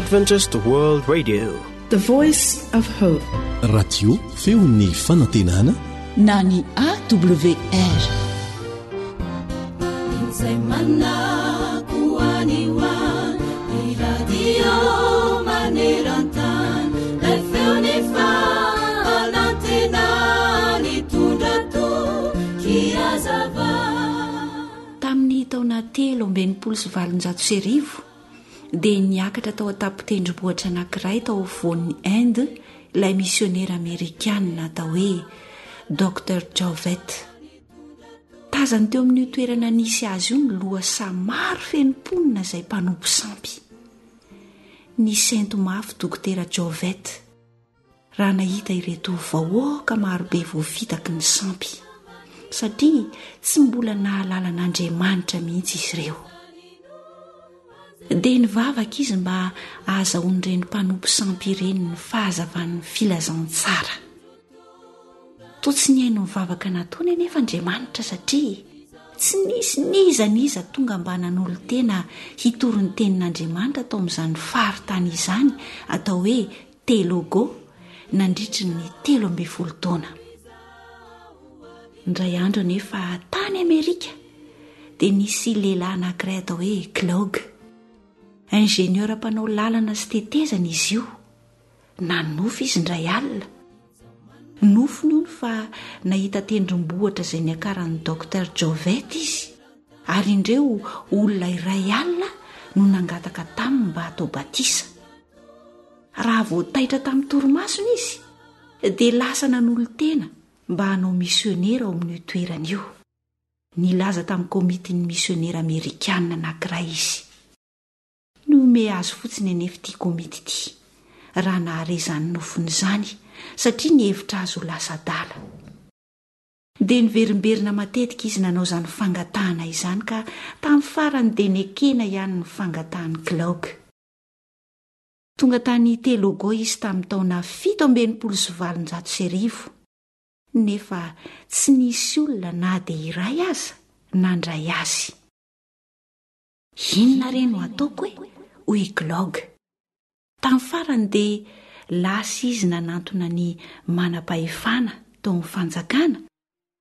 Adventist World Radio. The Voice of Hope. Radio feon'ny fanantenana na ny AWR. Izay manako any ho any, ny radio maneran-tany, ilay feon'ny fanantenana nitondra toky hazava. Tamin'ny taona 1863 dia niakatra tao an-tampon-tendrombohitra anankiray tao afovoan'i Inde ilay misionera amerikanina atao hoe Docteur Jauvet. Tazany teo amin'io toerana nisy azy io ny lohasaha maro feno mponina izay mpanompo sampy. Nisento mafy Dokotera Jauvet raha nahita ireto vahoaka marobe voafitaky ny sampy, satria tsy mbola nahalala an'Andriamanitra mihitsy izy ireo. Dia nivavaka izy mba hahazahoan'ireny mpanompo sampy ireny ny fahazavan'ny filazantsara. Toa tsy nihaino ny vavaka nataony anefa Andriamanitra satria tsy nisy n'iza n'iza tonga mba nanolo-tena hitory ny tenin'Andriamanitra tao amin'izany faritany izany atao hoe Telogo nandritry ny 13 taona. Indray andro anefa tany Amerika dia nisy lehilahy anankiray atao hoe Clog. Ingénieur mpanao lalana sy tetezana izy io. Nanonofy izy indray alina. Nofiny hono fa nahita tendrombohitra izay niakaran'ny Docteur Jauvet izy, ary indreo olona iray alina no nangataka taminy mba hatao batisa. Raha vao taitra tamin'ny torimasony izy, dia lasa nanolo-tena mba hanao misionera ao amin'io toerana io. Nilaza tamin'ny komitin'ny misionera amerikanina anankiray izy. Nihomehy azy fotsiny anefa ity komity ity raha nahare izany nofiny izany satria nihevitra azy ho lasa adala. Dia niverimberina matetika izy nanao izany fangatahana izany ka tamin'ny farany dia nekena ihany ny fangatahan'i Clog. Tonga tany Telogo izy tamin'ny taona 1867, nefa tsy nisy olona na dia iray aza nandray azy. Inona re no ataoko e? hoy i Glog. Tamin'ny farany dia lasa izy nanantona ny manam-pahefana tao amin'ny fanjakana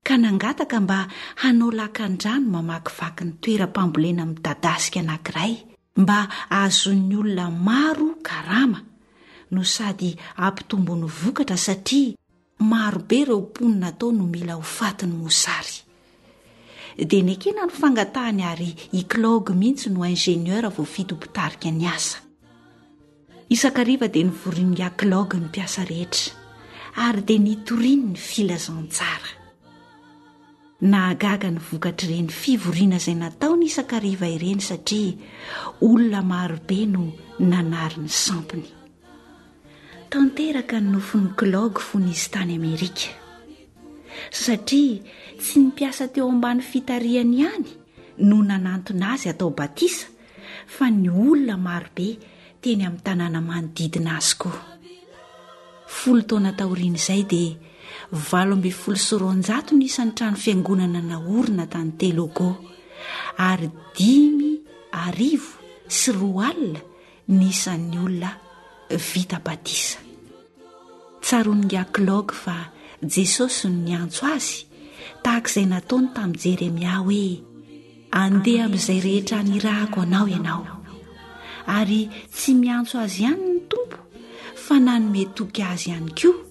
ka nangataka mba hanao lakan-drano mamakivaky ny toeram-pambolena midadasika anankiray mba hahazoan'ny olona maro karama no sady hampitombo ny vokatra satria Maro be ireo mponina tao no mila ho fatin'ny mosary. Dia nekena ny fangatahany ary i Clog mihitsy no ingénieur voafidy ho mpitarika ny asa. Isan-kariva dia nivorian'ingahy Clog ny mpiasa rehetra ary dia nitoriany ny filazantsara. Nahagaga ny vokatr'ireny fivoriana izay nataony isan-kariva ireny satria olona marobe no nanary ny sampiny. Tanteraka ny nofin'i Clog fony izy tany Amerika. Satria tsy ny mpiasa teo ambany fitarihany ihany no nanantona azy hatao batisa fa ny olona marobe teny amin'ny tanàna manodidina azy koa. Folo taona taorian'izay dia 218 ny isan'ny trano fiangonana naorina tany Telogo ary 2005 ny isan'ny olona vita batisa. Tsaroan'ingahy Clog fa Jesosy no niantso azy, tahaka izay nataony tamin'i Jeremia hoe, Andeha amin'izay rehetra anirahako anao ianao. Ary tsy miantso azy ihany ny Tompo fa nanome toky azy ihany koa,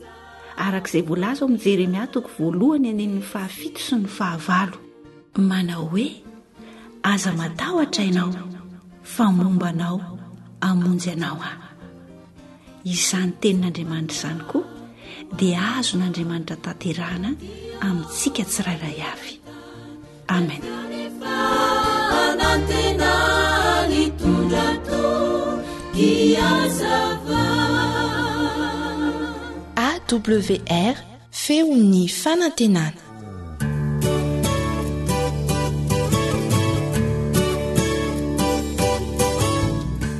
araka izay voalaza ao amin'i Jeremia toko voalohany andininy fahafito sy ny fahavalo. Manao hoe, Aza matahotra ianao fa momba anao hamonjy anao aho. Izany tenin'Andriamanitra izany koa dia azon'Andriamanitra tanterahana amintsika tsirairay avy. Amen. AWR Feon'ny fanantenana.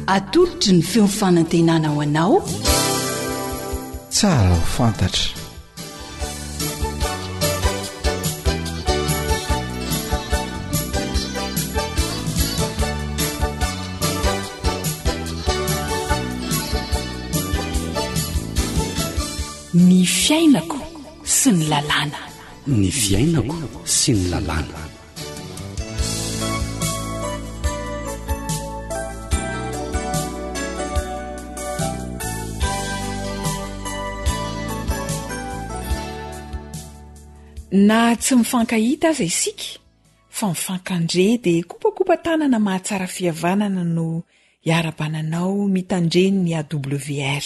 Atolotry ny feon'ny fanantenana ho anao. Tsara ho fantatra. fiainako sy ny lalàna. Ny fiainako sy ny lalàna. Na tsy mifankahita aza isika fa mifankandre dia kopakopa-tanana mahatsara fihavanana no iarabananao mitandreny ny AWR.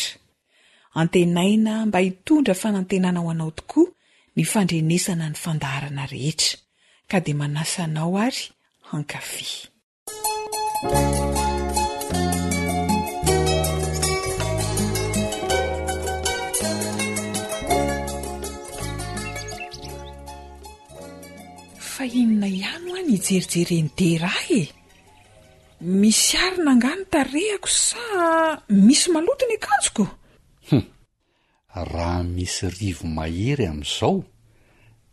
Antenaina mba hitondra fanantenana ho anao tokoa ny fandrenesana ny fandaharana rehetra, ka dia manasa anao ary hankafy. Fa inona ihany hoa ny hijerijeren'i Dera ahy e? Misy arina angaha ny tarehako sa misy maloto ny akanjoko? Hum! Raha misy rivo-mahery amin'izao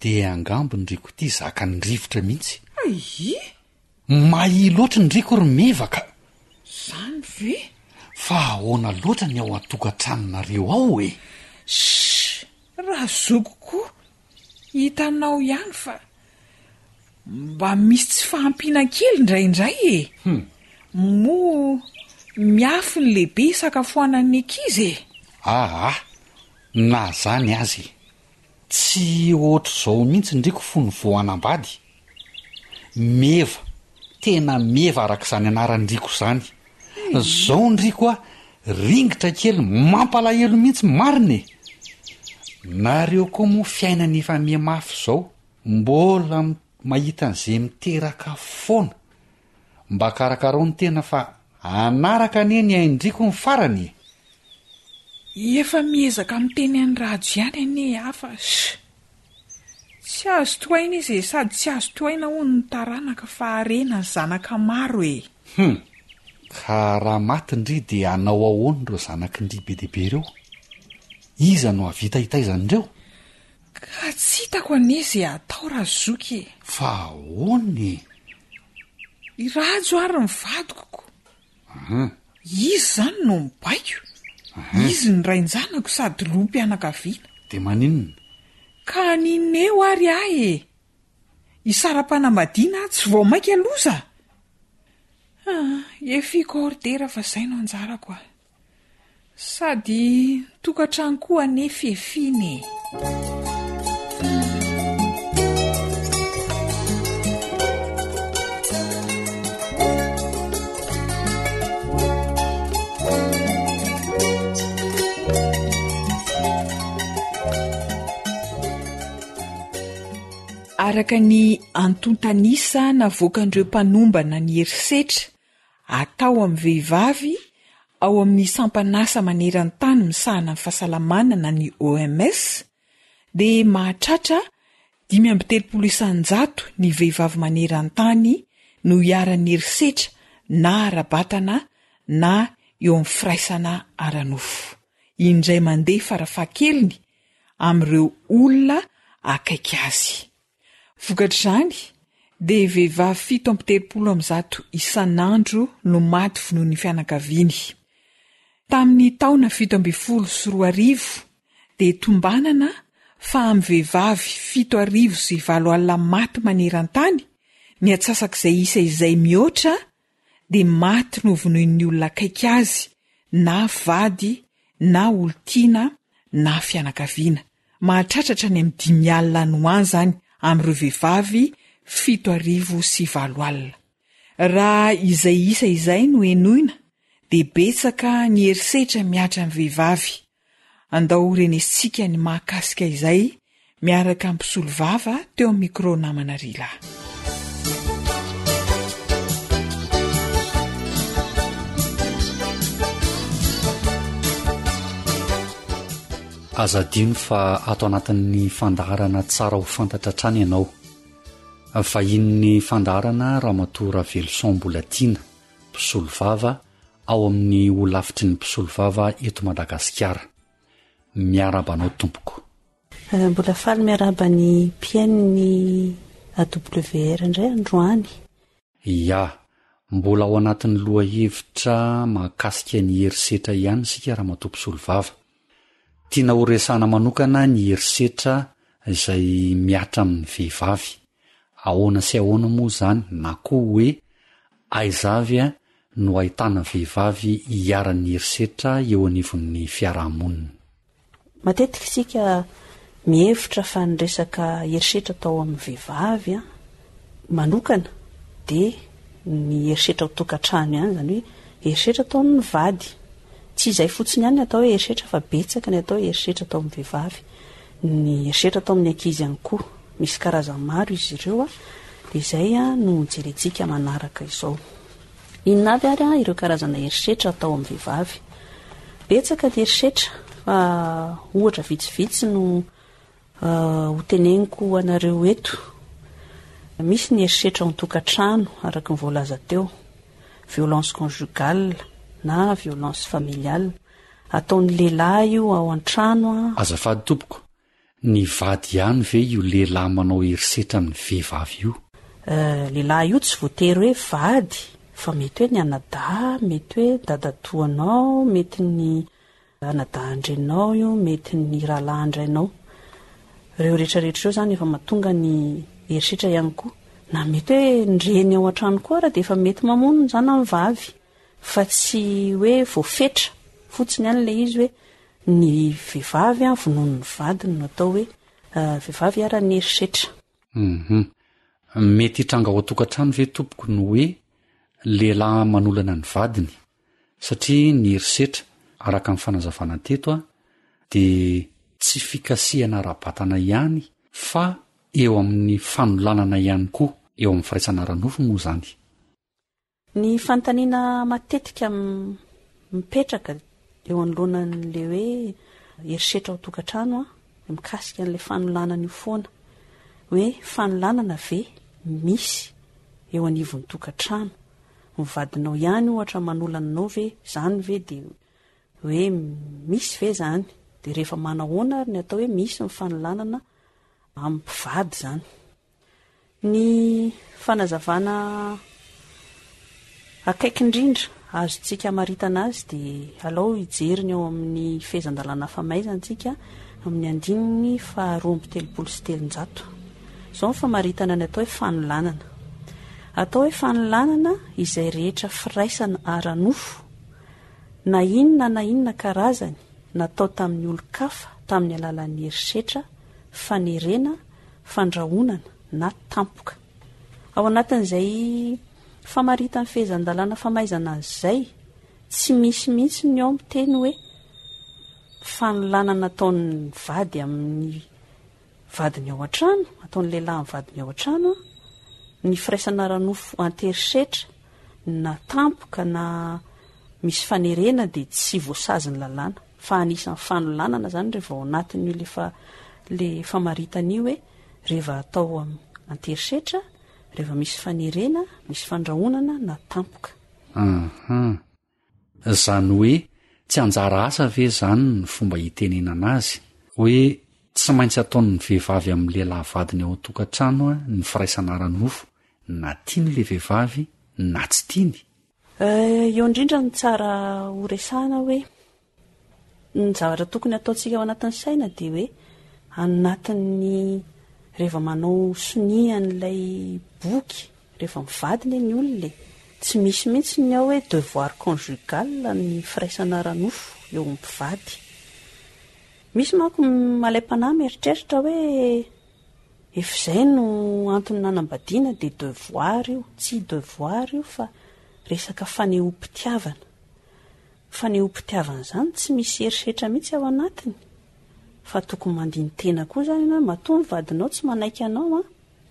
dia angambo ny riko ity zakan'ny rivotra mihitsy. Aii! Mahia loatra ny riko ry Meva ka! Zany ve? Fa ahoana loatra ny ao an-tokantranonareo ao e? Shh! Razoky koa! Hitanao ihany fa mba misy tsy fahampiana kely indraindray e! Hum. Moa miafy ny lehibe hisakafoanan'ny ankizy e! Aa! Na zany aza e! Tsy ohatr'izao mihitsy ndriko fony vao hanambady. Meva, tena meva arak'izany anaran-driko izany. Zao ndriko a, ringitra kely mampalahelo mihitsy marina e! Nareo koa moa fiainana efa mihamafy zao, mbola mahita an'ze miteraka foana. Mba karakarao ny tena fa hanaraka anie ny ain-driko ny farany e! Efa miezaka miteny an'i Rajo ihany anie aho fa sh! Tsy azo tohaina izy e, sady tsy azo tohaina hono ny taranaka fa harena ny zanaka maro e! Hum! Ka raha maty ndry dia hanao ahoana ireo zanak'i ndry be dia be ireo? Iza no hahavita hitaiza an'ireo? Ka tsy hitako anie ze atao razoky e! Fa ahoana e? I Rajo ary ny vadiko ko! Hum. Izy izany no mibaiko. Izy ny rain-janako sady loham-pianakaviana. Dia maninona? Ka haninona eo ary ahy e? Hisara-panambadiana aho tsy vao mainka loza? Ah, efiko ao ry Dera fa izay no anjarako a. Sady tokantrano koa anie fefina e. Araka ny antontan'isa navoakan'ireo mpanombana ny herisetra atao amin'ny vehivavy ao amin'ny sampan'asa maneran-tany misahana ny fahasalamana na ny OMS dia mahatratra 35% ny vehivavy maneran-tany no iharan'ny herisetra na ara-batana na eo amin'ny firaisana ara-nofo, indray mandeha farafahakeliny amin'ireo olona akaiky azy. Vokatr'izany dia vehivavy 137 isan'andro no maty vonoin'ny fianakaviany. Tamin'ny taona 2017 dia tombanana fa amin'ny vehivavy 8070 maty maneran-tany, ny atsasak'izay isa izay mihoatra dia maty novonoin'ny olona akaiky azy na vady na olon-tiana na fianakaviana. Mahatratra hatrany amin'ny 50 any ho any izany amin'ireo vehivavy 8070. Raha izay isa izay no henoina dia betsaka ny herisetra mihatra amin'ny vehivavy. Andao ho renesintsika ny mahakasika izay miaraka amin'ny mpisolovava teo amin'ny micro namana Rila. Aza adino fa ato anatin'ny fandaharana tsara ho fantatra hatrany ianao. Vahinin'ny fandaharana Ramatoa Raveloson Mbolatiana, mpisolovava ao amin'ny holafitry ny mpisolovava eto Madagasikara. Miarahaba anao tompoko. Mbola faly miarahaba ny mpihaino ny AWR indray androany. Ya, mbola ao anatin'ny lohahevitra mahakasika ny herisetra ihany isika Ramatoa Mpisolovava. Tiana ho resahana manokana ny herisetra izay mihatra amin'ny vehivavy. Ahoana sy ahoana moa izany na koa hoe aiza avy no ahitana vehivavy iharan'ny herisetra eo anivon'ny fiarahamonina? Matetika isika mihevitra fa ny resaka herisetra atao amin'ny vehivavy manokana dia ny herisetra ao tokantrano ihany, izany hoe herisetra ataon'ny vady. Tsy izay fotsiny ihany ny atao hoe herisetra fa betsaka ny atao hoe herisetra atao amin'ny vehivavy. Ny herisetra atao amin'ny ankizy ihany koa. Misy karazany maro izy ireo dia izay no hojerentsika manaraka izao. Inona avy ary ireo karazana herisetra atao amin'ny vehivavy? Betsaka ny herisetra fa ohatra vitsivitsy no hoteneniko anareo eto. Misy ny herisetra ao an-tokantrano araka ny voalaza teo, violence conjugale na violence familiale. Ataon'ny lehilahy io ao an-trano. Azafady tompoko, Ny vady ihany ve io lehilahy manao herisetra amin'ny vehivavy io? Lehilahy io tsy voatery hoe vady fa mety hoe ny anadahy, mety hoe dadatoanao, mety ny anadahin-dreninao io, mety ny rahalahin-drainao. Ireo rehetra rehetra ireo izany efa mahatonga ny herisetra ihany koa. Na mety hoe ny reny ao an-trano koa ara dia efa mety mamono ny zanany vavy fa tsy hoe voafetra fotsiny ihany ilay izy hoe Ny vehivavy vonoin'ny vadiny no atao hoe vehivavy iharan'ny herisetra. Hum. Mety hitranga ao an-tokantrano ve tompoko ny hoe lehilahy manolana ny vadiny? Satria ny herisetra, araka ny fanazavana teto, dia tsy fikasihana ara-batana ihany fa eo amin'ny fanolanana ihany koa, eo amin'ny firaisana ara-nofo moa izany. Ny fanontaniana matetika mipetraka eo anoloanan'ilay hoe herisetra ao an-tokantrano dia mikasika an'ilay fanolanana io foana. Hoe fanolanana ve misy eo anivon'ny tokantrano? Ny vadinao ihany ohatra manolana anao ve? Izany ve dia hoe misy ve izany? Dia rehefa manahoana ary ny atao hoe misy ny fanolanana amin'ny mpivady izany? Ny fanazavana akaiky indrindra azontsika amaritana azy dia alao hijery ny ao amin'ny fehezan-dalàna famaizana isika amin'ny andininy faha 332. Izao ny famaritana ny atao hoe fanolanana. Atao hoe fanolanana izay rehetra firaisana ara-nofo na inona na inona karazany natao tamin'ny olon-kafa tamin'ny alalan'ny herisetra, fanerena, fandrahonana na tampoka. Ao anatin'izay famaritan'ny fehezan-dalàna famaizana azy izay, tsy misy mihitsy ny ao miteny hoe fanolanana ataon'ny vady amin'ny vadiny ao an-trano, ataon'ny lehilahy amin'ny vadiny ao an-trano, ny firaisana ara-nofo an-terisetra na tampoka na misy fanerena dia tsy voasazin'ny lalàna. Fa anisan'ny fanolanana zany reva ao anatin'io le fa le famaritana io hoe reva atao an-terisetra, reva misy fanerena, misy fandrahonana na tampoka. Aha. Zany hoe tsy anjara asa ve zany ny fomba itenenana azy? Hoe tsy maintsy ataon'ny vehivavy amin'ny lehilahy vadiny ao an-tokantrano ny firaisana ara-nofo na tiany le vehivavy na tsy tiany? Eo indrindra no tsara ho resahana hoe ny zavatra tokony hataontsika ao anatin'ny saina dia hoe anatin'ny rehefa manao sonia an'ilay boky rehefa mivady anie ny olona e, tsy misy mihitsy ny ao hoe devoir conjugal ny firaisana ara-nofo eo amin'ny mpivady. Misy manko malaim-panahy mieritreritra hoe Efa izay no antony nanambadiana dia devoir io, tsy devoir io fa resaka fanehoam-pitiavana. Fanehoam-pitiavana izany tsy misy herisetra mihitsy ao anatiny fa tokony mandini-tena koa izany ianao hoe matoa ny vadinao tsy manaiky anao an,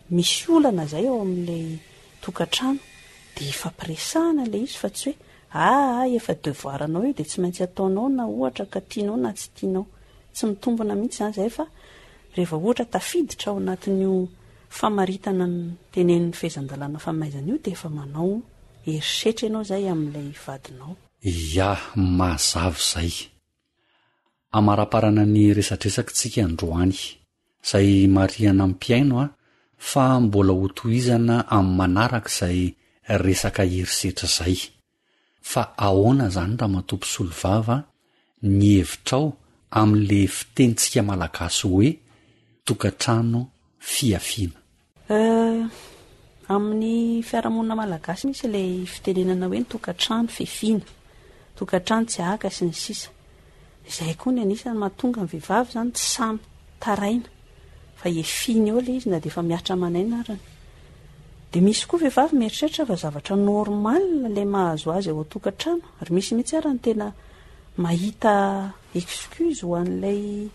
misy olana izay ao amin'ilay tokantrano dia ifampiresahana ilay izy fa tsy hoe aa efa devoir anao io dia tsy maintsy ataonao na ohatra ka tianao na tsy tianao. Tsy mitombina mihitsy izany izay fa Rehefa ohatra tafiditra ao anatin'io famaritana ny tenenin'ny fehezan-dalàna famaizana io dia efa manao herisetra ianao izay amin'ilay vadinao. Ya, mazava izay. Amaraparana ny resadresaka tsika androany. Izay marihana amin'ny mpihaino a, fa mbola ho tohizana amin'ny manaraka izay resaka herisetra izay. Fa ahoana izany ramatoa mpisolovava ny hevitrao? amin'le fitenintsika malagasy hoe tokantrano fihafiana? Euh, amin'ny fiarahamonina malagasy misy ilay fitenenana hoe ny tokantrano fihafiana, tokantrano tsy haka sy ny sisa. Izay koa ny anisan'ny mahatonga ny vehivavy izany tsy sahy mitaraina fa efiany eo ilay izy na dia efa mihatra aman'aina arany. Dia misy koa vehivavy mieritreritra fa zavatra normal ilay mahazo azy ao an-tokantrano ary misy mihitsy ara ny tena mahita excuse ho an'ilay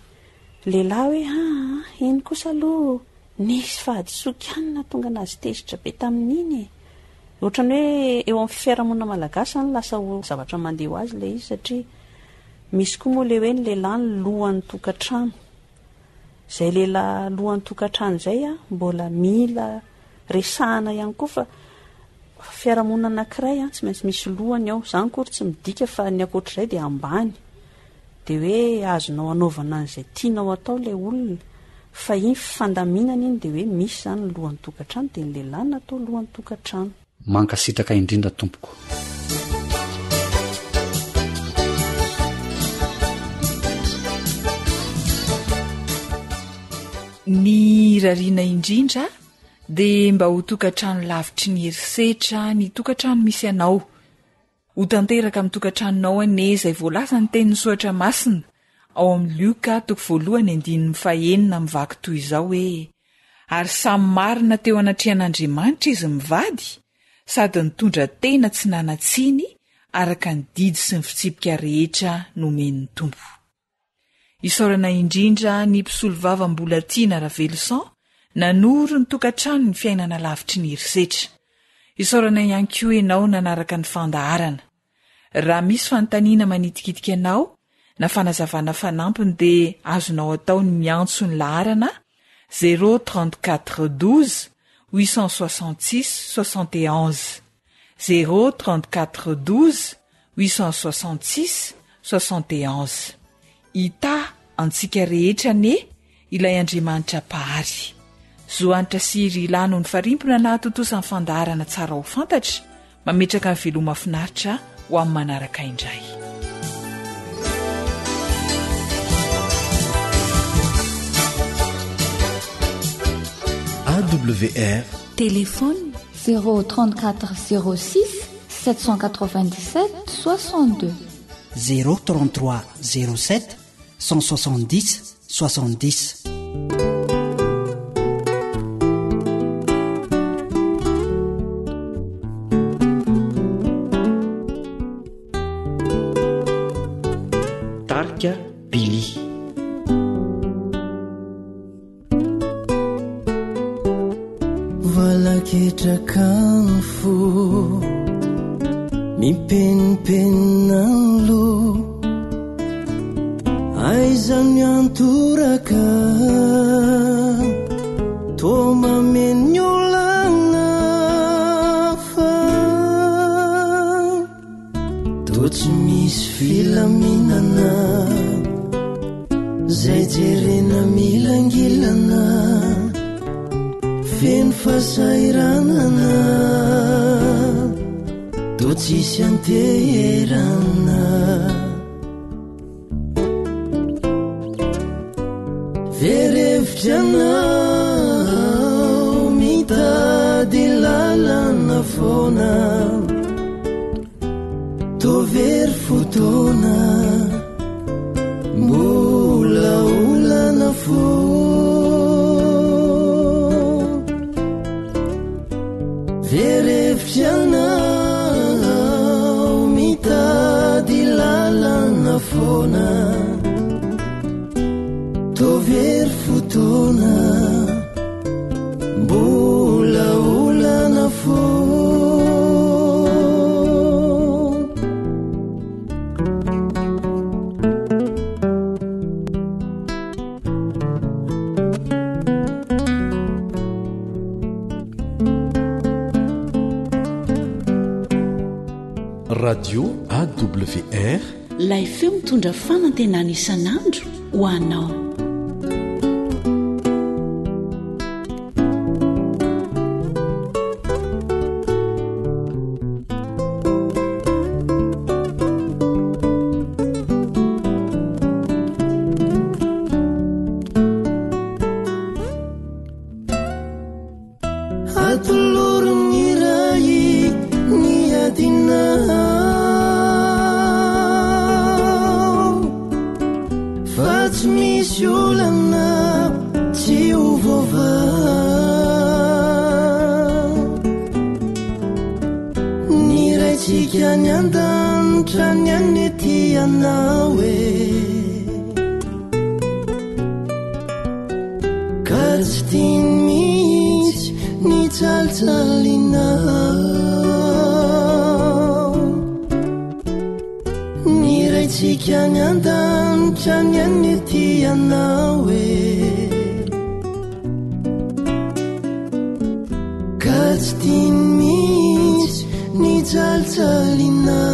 lehilahy hoe aa iny kosa aloha nisy fahadisoako ihany nahatonga anazy tezitra be tamin'iny e. Ohatran'ny hoe eo amin'ny fiarahamonina malagasy izany lasa ho zavatra mandeha ho azy ilay izy satria misy koa moa ilay hoe ny lehilahy no lohan'ny tokantrano. Izay lehilahy lohan'ny tokantrano izay mbola mila resahana ihany koa fa fiarahamonina anankiray tsy maintsy misy lohany ao. Izany akory tsy midika fa ny ankoatr'izay dia ambany. Dia hoe azonao anaovana an'izay tianao atao ilay olona. Fa iny fifandaminana iny dia hoe misy izany ny lohan'ny tokantrano dia ny lehilahy no atao lohan'ny tokantrano. Mankasitraka indrindra tompoko. Ny irariana indrindra dia mba ho tokantrano lavitry ny herisetra ny tokantrano misy anao. Ho tanteraka amin'ny tokantranonao anie izay voalazan'ny tenin'ny Soratra Masina ao amin'ny Lioka toko voalohany andininy fahenina mivaky toy izao hoe, Ary samy marina teo anatrehan'Andriamanitra izy mivady, sady nitondra tena tsy nanan-tsiny araka ny didy sy ny fitsipika rehetra nomen'ny Tompo. Isaorana indrindra ny mpisolovava Mbolatiana Raveloson nanoro ny tokantrano ny fiainana lavitry ny herisetra. Isaorana ihany koa ianao nanaraka ny fandaharana. Raha misy fanontaniana manitikitika anao na fanazavana fanampiny dia azonao atao ny miantso ny laharana 034 12 866 71. 0 34 12 866 71. Hitahy antsika rehetra anie ilay Andriamanitra Mpahary. Zo Hanitra sy Rila no nifarimbona nahatontosa ny fandaharana Tsara ho Fantatra, mametraka ny veloma finaritra ho amin'ny manaraka indray. AWR Téléphone 034 06 797 62. 033 07 170 70. Tarika Billy. Valaketraka ny fo Mipenipenina ny loha Aiza miantoraka Toa mameno ny olana fa Toa tsy misy filaminana Zay jerena milangilana Feno fahasahiranana Toa tsisy anteherana Very hevitra anao Mitady lalana foana Toa very fotoana Mbola olana foana Very hevitra anao Mitady lalana foana Toa very fotoana Mbola olana foana Radio AWR. Ilay feo mitondra fanantenana isan'andro ho anao. Raintsika any an-danitra ny any tia anao e. Ka tsy tiany mihitsy ny jaljalinao. Ny Raintsika any an-danitra ny any tia anao e. Ka tsy tiany mihitsy ny jaljalinao.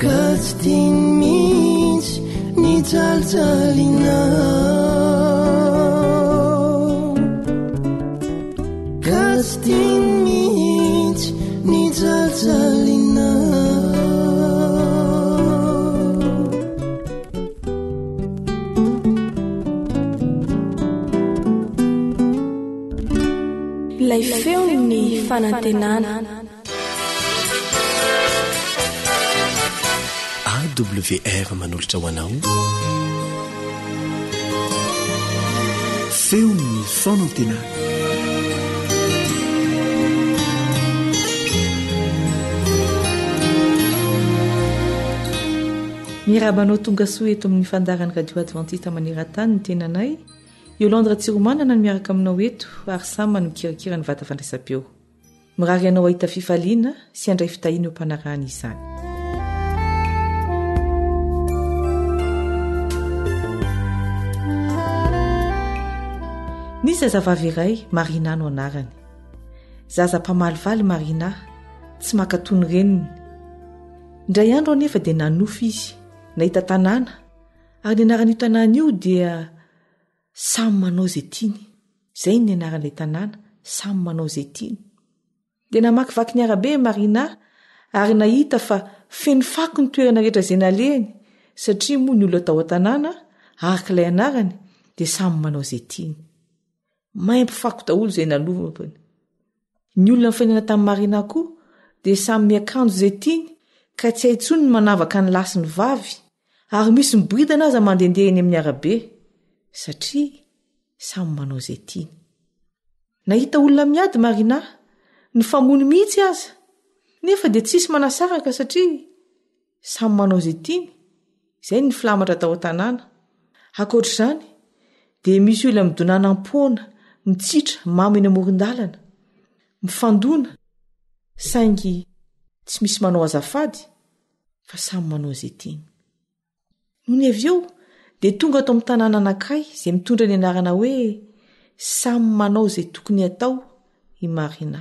Ka tsy tiany mihitsy ny jaljalinao. Ka tsy tiany mihitsy ny jaljalinao. Ilay feon'ny fanantenana. AWR manolotra ho anao feon'ny fanantenana. Miarahaba anao tonga soa eto amin'ny fandaharan'ny Radio Adventiste maneran-tany ny tenanay. Yolande Ratsiromanana no miaraka aminao eto ary Sama no mikirakira ny vata fandraisam-peo. Mirary anao hahita fifaliana sy handray fitahiana eo am-panarahana izany. Nisy zazavavy iray, Marina no anarany. Zaza mpamalivaly Marina, tsy mankatò ny reniny. Indray andro anefa dia nanofy izy, nahita tanàna, ary ny anaran'io tanàna io dia Samy manao izay tiany. Izay ny anaran'ilay tanàna, Samy manao izay tiany. Dia namakivaky ny arabe i Marina ary nahita fa feno fako ny toerana rehetra izay nalehany, satria moa ny olona tao an-tanàna, araka ilay anarany, dia samy manao izay tiany. Maimbo fako daholo izay nalovany. Ny olona nifanena tamin'i Marina koa dia samy miakanjo izay tiany ka tsy hay intsony ny manavaka ny lahy sy ny vavy ary misy miboridana aza mandehandeha eny amin'ny arabe satria samy manao izay tiany. Nahita olona miady Marina, nifamono mihitsy aza, nefa dia tsisy manasaraka satria Samy manao izay tiany, izay ny filamatra tao an-tanàna. Ankoatra izany, dia misy olona midonanam-poana, mitsitra, mamo eny amoron-dalana. Mifandona, saingy tsy misy manao azafady fa samy manao izay tiany. Nony avy eo, dia tonga ato amin'ny tanàna anankiray izay mitondra ny anarana hoe Samy manao izay tokony hatao i Marina.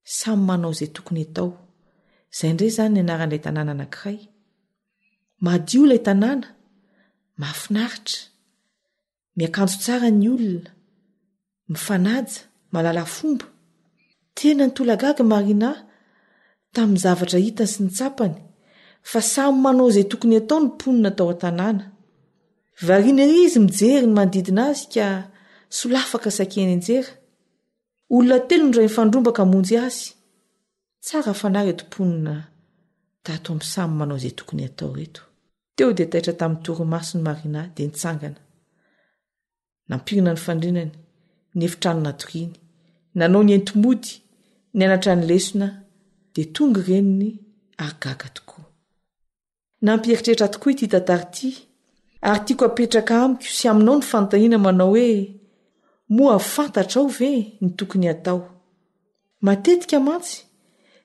Samy manao izay tokony atao. Izay indray izany ny anaran'ilay tanàna anankiray. Madio ilay tanàna, mahafinaritra. Miakanjo tsara ny olona, mifanaja, mahalala fomba. Tena nitolagaga i Marina tamin'ny zavatra hitany sy ny tsapany, fa samy manao izay tokony atao ny mponina tao an-tanàna. Variana ery izy mijery ny manodidina azy ka solafaka saika nianjera. Olona telo no indray nifandrombaka hamonjy azy. Tsara fanahy ireto mponina tato amin'ny samy manao izay tokony hatao ireto. Teo dia taitra tamin'ny torimasony Marina dia nitsangana. Nampirina ny fandrinany, ny efitrano natoriany, nanao ny enti-mody, nianatra ny lesona, dia tonga reniny ary gaga tokoa. Nampieritreritra tokoa ity tantara ity ary tiako apetraka amiko sy aminao ny fanontaniana manao hoe moa fantatrao ve ny tokony hatao? Matetika mantsy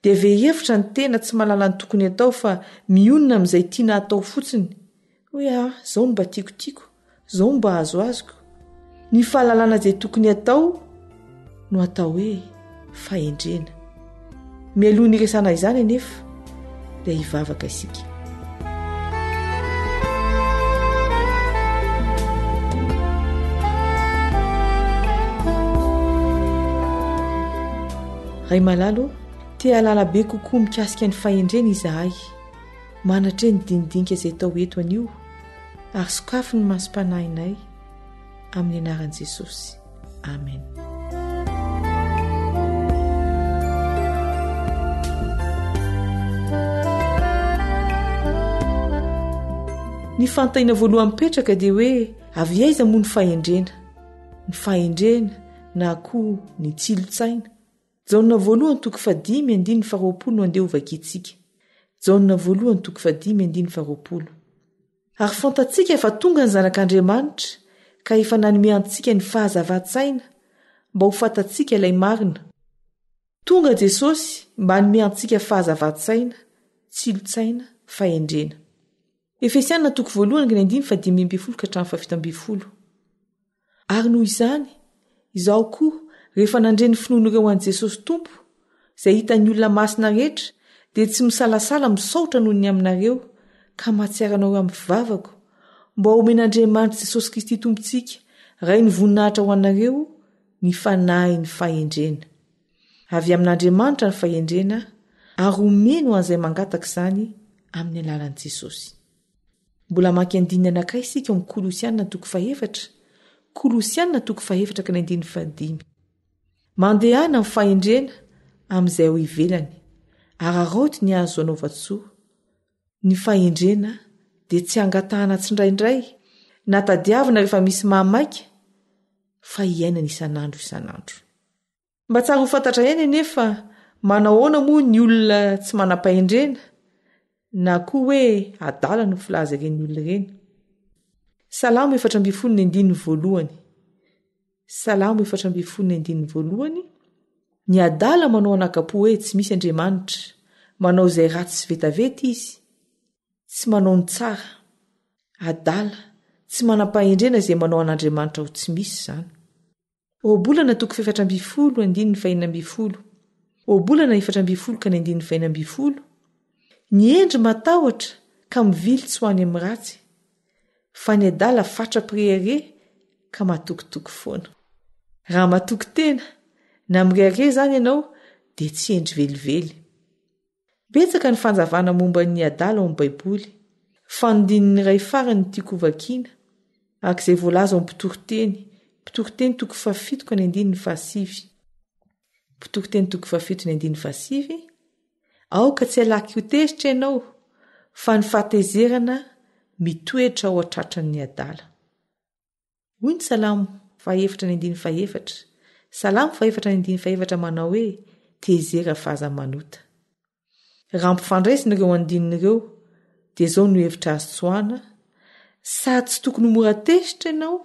dia very hevitra ny tena tsy mahalala ny tokony hatao fa mionona amin'izay tiana hatao fotsiny hoe ah zao no mba tiako tiako, zao no mba azoazoko. Ny fahalalana izay tokony hatao no atao hoe fahendrena. Mialoha ny hiresana izany anefa dia hivavaka isika. Ray malala ô, te hahalala be kokoa mikasika ny fahendrena izahay. Manatre ny dinidinika izay atao eto anio ary sokafy ny masom-panahinay amin'ny anaran'i Jesosy. Amen. Ny fanontaniana voalohany mipetraka dia hoe avy aiza moa ny fahendrena? Ny fahendrena na koa ny tsilo-tsaina. Jaona voalohany toko fahadimy andininy faharoapolo no andeha hovakintsika. Jaona voalohany toko fahadimy andininy faharoapolo. Ary fantatsika fa tonga ny Zanak'Andriamanitra ka efa nanome antsika ny fahazavan-tsaina mba ho fantatsika ilay marina. Tonga Jesosy mba hanome antsika fahazavan-tsaina, tsilontsaina, fahendrena. Efesiana toko voalohany ny andininy fahadimy ambin'ny folo ka hatramin'ny fahafito ambin'ny folo. Ary noho izany, izaho koa, rehefa nandre ny finoan'ireo an'i Jesosy Tompo, izay hitan'ny olona masina rehetra, dia tsy misalasala misaotra noho ny aminareo, ka mahatsiaro anareo amin'ny fivavako, mba homen'Andriamanitra Jesosy Kristy Tompontsika, Rain'ny voninahitra ho anareo, ny fanahin'ny fahendrena. Avy amin'Andriamanitra ny fahendrena, ary omeny ho an'izay mangataka izany amin'ny alalan'i Jesosy. Mbola hamaky andininy anankiray isika ao amin'ny Kolosiana toko fahefatra, Kolosiana toko fahefatra ka ny andininy fahadimy. Mandehana amin'ny fahendrena amin'izay ao ivelany, araraoty ny azo anaovan-tsoa. Ny fahendrena dia tsy angatahana tsindraindray na tadiavina rehefa misy mahamaika fa iainana isan'andro isan'andro. Mba tsara ho fantatra ihany anefa manao ahoana moa ny olona tsy manam-pahendrena na koa hoe adala no filaza ireny olona ireny. Salamo 14 ny andininy voalohany. Salamo 14 ny andininy voalohany. Ny adala manao anakapo hoe tsy misy Andriamanitra, manao izay ratsy sy vetaveta izy, tsy manao ny tsara. Adala, tsy manam-pahendrena izay manao an'Andriamanitra ho tsy misy izany. Ohabolana toko fahefatra ambin'ny folo andininy fahenina ambin'ny folo Ohabolana 14 ka ny andininy fahenina ambin'ny folo Ny hendry matahotra ka mivily tsy ho any amin'ny ratsy, fa ny adala fatra-pirehareha ka matokitoky foana. Raha matoky tena na mirehareha izany ianao dia tsy hendry velively. Betsaka ny fanazavana momba ny adala ao amin'ny Baiboly. Fa ny andininy iray farany no tiako hovakina, araka izay voalaza ao amin'ny Mpitoriteny, Mpitoriteny toko fahafito ka ny andininy fahasivy. Mpitoriteny toko fahafito ny andininy fahasivy, Aoka tsy halaky ho tezitra ianao, fa ny fahatezerana mitoetra ao an-tratran'ny adala. Hoy ny Salamo fahefatra ny andininy fahefatra, Salamo fahefatra ny andininy fahefatra manao hoe, Tezera fa aza manota. Raha ampifandraisina ireo andininy ireo, dia izao no hevitra azo tsoahana, Sady tsy tokony ho mora tezitra ianao,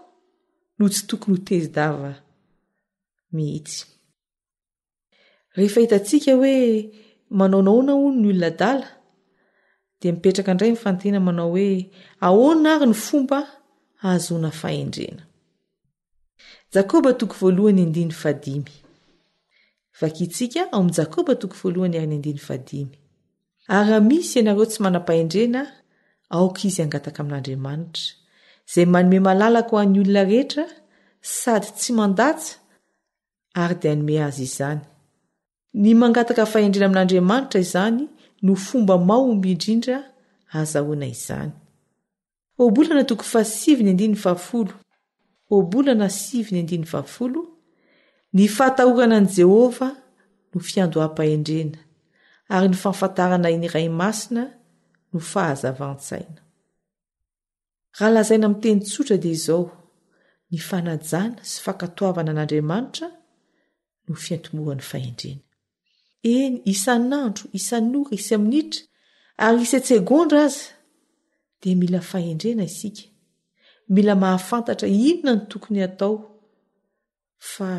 no tsy tokony ho tezi-dava mihitsy. Rehefa hitantsika hoe manaonaona hono ny olona adala, dia mipetraka indray ny fanontaniana manao hoe ahoana ary ny fomba hahazoana fahendrena. Jakoba toko voalohany andininy fahadimy. Vakintsika ao amin'ny Jakoba toko voalohany ary ny andininy fahadimy. Ary raha misy ianareo tsy manam-pahendrena, aoka izy hangataka amin'Andriamanitra, izay manome malalaka ho an'ny olona rehetra sady tsy mandatsa ary dia hanome azy izany. Ny mangataka fahendrena amin'Andriamanitra izany no fomba mahomby indrindra ahazahoana izany. Ohabolana toko fahasivy ny andininy fahafolo Ohabolana sivy ny andininy fahafolo Ny fahatahorana an'i Jehovah no fiandoham-pahendrena, ary ny fahafantarana ny Iray Masina no fahazavan-tsaina. Raha lazaina amin'ny teny tsotra dia izao, ny fanajana sy fankatoavana an'Andriamanitra no fiantombohan'ny fahendrena. Eny, isan'andro, isan'ora, isa-minitra ary isa-tsegondra aza dia mila fahendrena isika. Mila mahafantatra inona no tokony hatao fa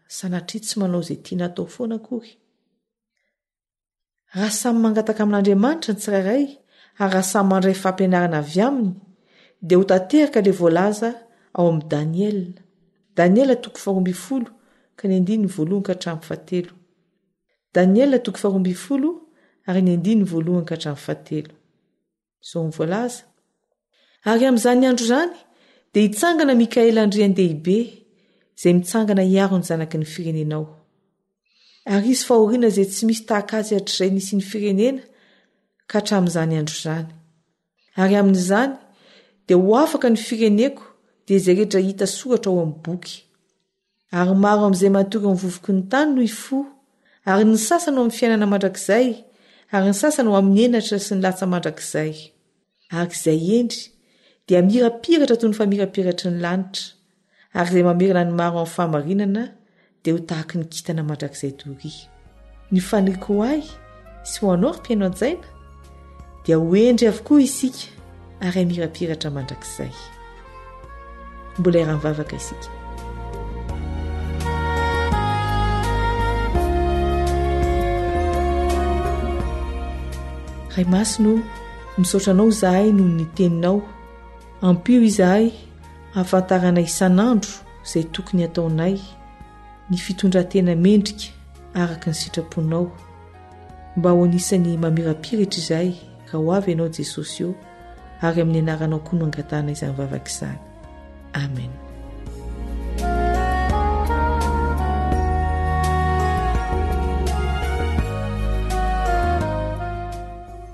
sanatria tsy manao izay tiana hatao foana akory. Raha samy mangataka amin'Andriamanitra ny tsirairay ary raha samy mandray fampianarana avy aminy, dia ho tanteraka ilay voalaza ao amin'ny Daniela. Daniela toko faharoa ambin'ny folo ka ny andininy voalohany ka hatramin'ny fahatelo. Daniela toko faharoa ambin'ny folo ary ny andininy voalohany ka hatramin'ny fahatelo. Izao no voalaza, Ary amin'izany andro izany dia hitsangana Mikaela andrian-dehibe, izay mitsangana hiaro ny zanaky ny firenenao. Ary hisy fahoriana izay tsy misy tahaka azy hatrizay nisian'ny firenena ka hatramin'izany andro izany. Ary amin'izany dia ho afaka ny fireneko dia izay rehetra hita soratra ao amin'ny boky. Ary maro amin'izay matory amin'ny vovoky ny tany no hifoha, ary ny sasany ho amin'ny fiainana mandrakizay, ary ny sasany ho amin'ny henatra sy ny latsa mandrakizay. Araka izay hendry, dia hamirapiratra toy ny famirapiratry ny lanitra, ary izay mamerina ny maro amin'ny fahamarinana, dia ho tahaky ny kintana mandrakizay doria. Ny faniriako ho ahy sy ho anao ry mpihaino an-tsaina dia ho hendry avokoa isika ary hamirapiratra mandrakizay. Mbola hiara-mivavaka isika. Ray Masina o, misaotra anao izahay noho ny teninao. Ampio izahay hahafantaranay isan'andro izay tokony hataonay, ny fitondran-tena mendrika araka ny sitraponao. Mba ho anisan'ny mamirapiratra izahay raha ho avy Ianao Jesosy o, ary amin'ny anaranao koa no angatahana izany vavaka izany. Amen.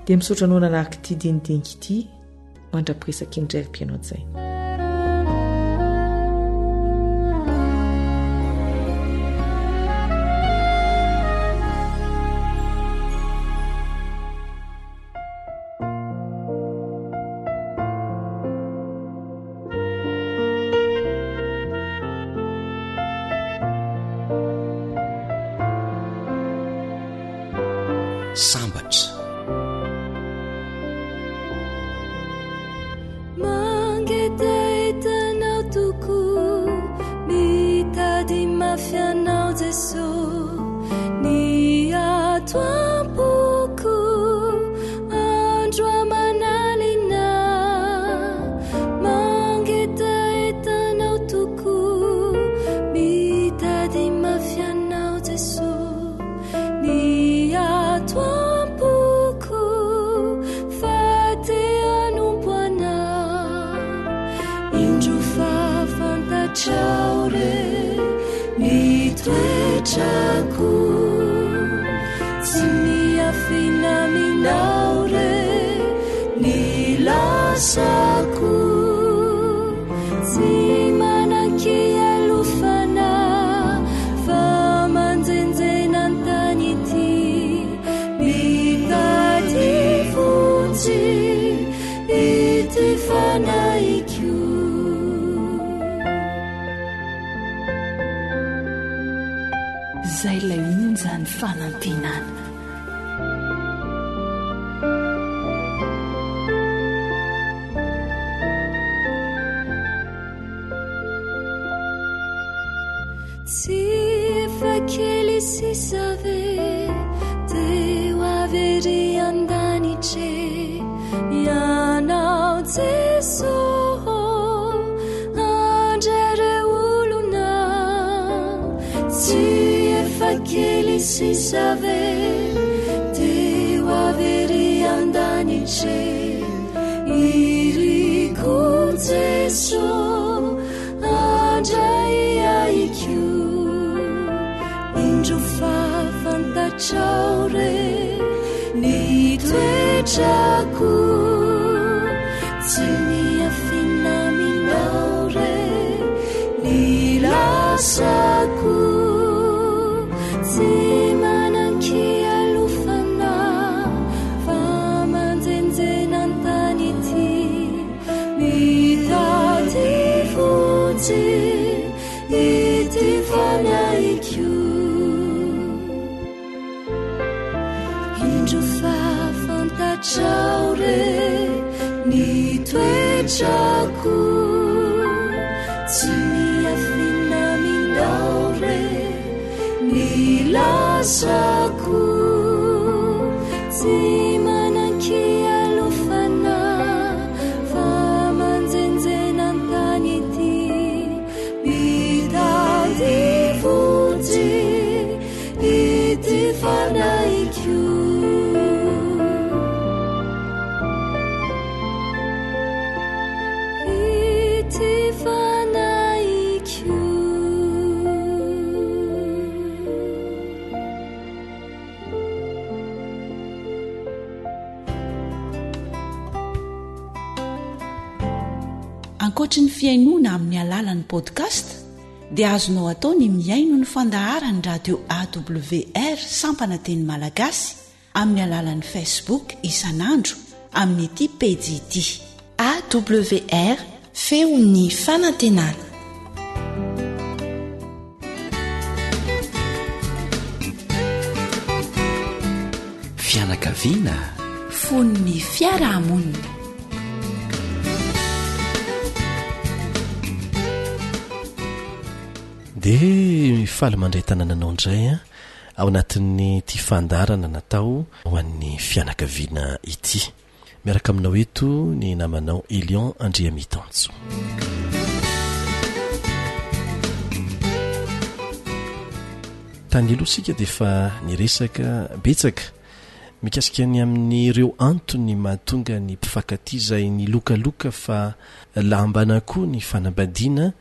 Dia misaotra anao nanaraka ity dinidinika ity. mandra-piresaka indray ry mpihaino an-tsaina. Sambatra. Mangetaheta anao tokoa, mitady mafy anao Jeso, ny ato am-poko andro aman'alina. Mangetaheta anao tokoa, mitady mafy anao Jeso. Ny ato am-poko fa te hanompo anao. Indro fa fantatrao re ny toetrako. Tsy miafina aminao re ny lasako. Tsy manan-kialofana fa manjenjena an-tany ity. Mitady vonjy ity fanahiko. Izay ilay onjan'ny fanantenana. Tsy efa kely sisa ve dia ho avy ery an-danitra e? Ianao Jeso handray ireo olona. Tsy efa kely sisa ve dia ho avy ery an-danitra e? Iriko Jeso handray ahy koa. Indro fa fantatrao re ny toetrako. Tsy miafina aminao re ny lasako. Tsy manan-kialofana fa manjenjena an-tany ity. Mitady vonjy ity fanahiko. Indro fa fantatrao re ny toetrako. Tsy miafina aminao re ny lasako. Tsy manan-kialofana fa manjenjena an-tany ity. Mitady vonjy ity fanahiko. Ity fanahiko. Ankoatry ny fihainoana amin'ny alalan'ny podcast dia azonao atao ny mihaino ny fandaharan'ny radio AWR sampana teny malagasy amin'ny alalan'ny Facebook isan'andro amin'ity pejy ity. AWR, Feon'ny fanantenana. fianakaviana. Fon'ny fiarahamonina. Dia faly mandray tanana anao indray an, ao anatin'ity fandaharana natao ho an'ny fianakaviana ity. Miaraka aminao eto ny namanao Elion Andriamitanjo. Tany aloha isika dia efa niresaka betsaka mikasika ny amin'ireo antony mahatonga ny mpifankatia izay nilokaloka fa lambana koa ny fanambadiana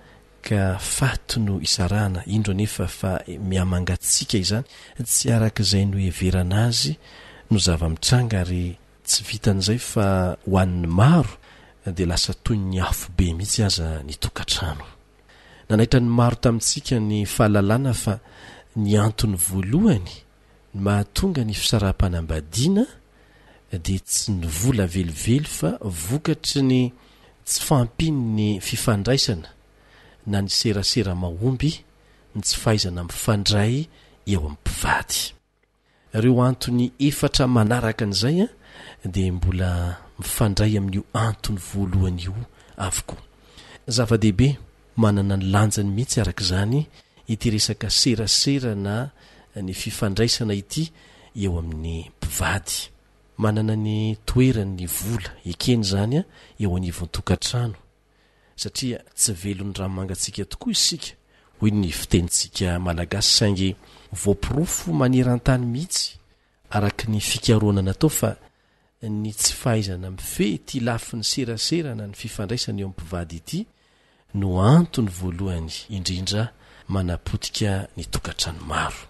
ka faty no isarahana, indro anefa fa mihamangatsiaka izany, tsy araka izay noheverana azy no zava-mitranga ary Tsy vitan'izay fa ho an'ny maro dia lasa toy ny afobe mihitsy aza ny tokantrano. Nanaitra ny maro tamintsika ny fahalalana fa ny antony voalohany mahatonga ny fisaraham-panambadiana dia tsy ny vola velively fa vokatry ny tsy fahampian'ny fifandraisana na ny serasera mahomby, ny tsy fahaizana mifandray eo amin'ny mpivady. Ireo antony efatra manaraka an'izay dia mbola mifandray amin'io antony voalohany io avokoa. Zava-dehibe, manana ny lanjany mihitsy araka izany ity resaka serasera na ny fifandraisana ity eo amin'ny mpivady. Manana ny toerany ny vola, ekena izany, eo anivon'ny tokantrano. satria tsy velon'ny rano mangatsiaka tokoa isika, hoy ny fitenintsika malagasy saingy voaporofo maneran-tany mihitsy araka ny fikarohana natao fa ny tsy fahaizana mifehy ity lafiny serasera na ny fifandraisana eo amin'ny mpivady ity no antony voalohany indrindra manapotika ny tokantrano maro.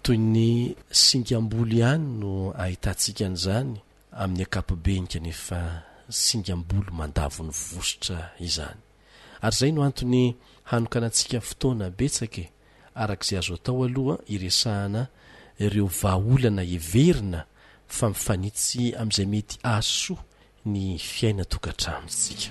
Toy ny singam-bolo ihany no ahitantsika an'izany Amin'ny ankapobeny kanefa singam-bolo mandavo ny vositra izany. Ary izay no antony hanokanantsika fotoana betsaka e, araka izay azo atao aloha hiresahana ireo vahaolana heverina fa mifanitsy amin'izay mety hahasoa ny fiainan-tokantranontsika.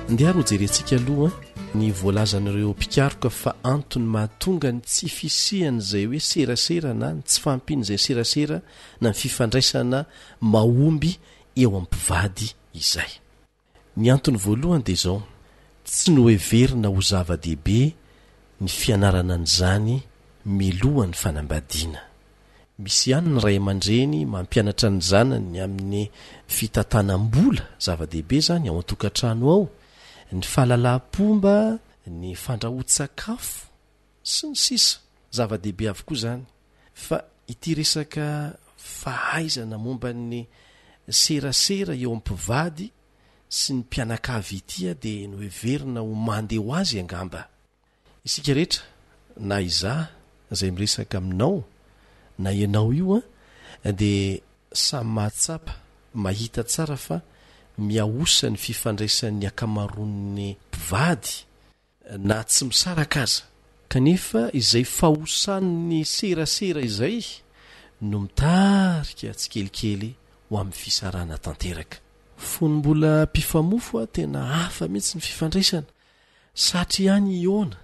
Ndeha ary hojerentsika aloha ny voalazan'ireo mpikaroka fa antony mahatonga ny tsy fisian'izay hoe serasera na ny tsy fahampian'izay serasera na ny fifandraisana mahomby eo amin'ny mpivady izay. Ny antony voalohany dia izao, tsy noheverina ho zava-dehibe ny fianarana an'izany miloha ny fanambadiana. Misy ihany ny ray aman-dreny mampianatra ny zanany amin'ny fitantanam-bola, zava-dehibe izany ao an-tokantrano ao, ny fahalalam-pomba, ny fandrahoan-tsakafo, sy ny sisa Zava-dehibe avokoa izany, fa ity resaka fahaizana momba ny serasera eo amin'ny mpivady sy ny mpianakavy ity dia noheverina ho mandeha ho azy angamba. Isika rehetra, na izaho izay miresaka aminao na ianao io dia samy mahatsapa, mahita tsara fa mihaosa ny fifandraisan'ny ankamaroan'ny mpivady na tsy misaraka aza. Kanefa izay fahosan'ny serasera izay no mitarika tsikelikely ho amin'ny fisarahana tanteraka. Fony mbola mpifamofo aho tena hafa mihitsy ny fifandraisana. Satry ihany hihaona.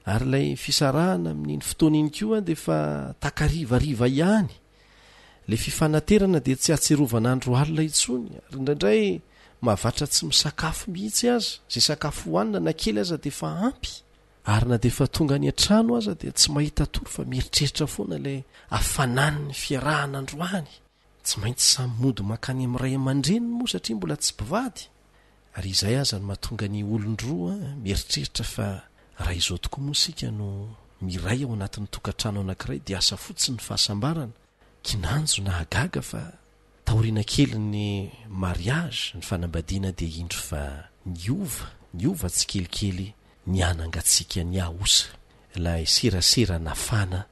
Ary ilay fisarahana amin'iny fotoana iny koa dia efa takarivariva ihany. Ilay fifanaterana dia tsy ahatsiarovana andro alina intsony ary indraindray mahavatra tsy misakafo mihitsy aza. Izay sakafo hohanina na kely aza dia efa ampy. Ary na dia efa tonga any an-trano aza dia tsy mahita tory fa mieritreritra foana ilay hafanan'ny fiarahana androany. Tsy maintsy samy mody mankany amin'ny ray aman-dreniny moa satria mbola tsy mpivady. Ary izay aza no mahatonga ny olon-droa mieritreritra fa raha izao tokoa moa isika no miray ao anatin'ny tokantrano anankiray dia asa fotsiny ny fahasambarana. Kinanjo nahagaga fa taoriana kelin'ny mariage, ny fanambadiana dia indro fa niova, niova tsikelikely nihanangatsiaka nihaosa ilay serasera nafana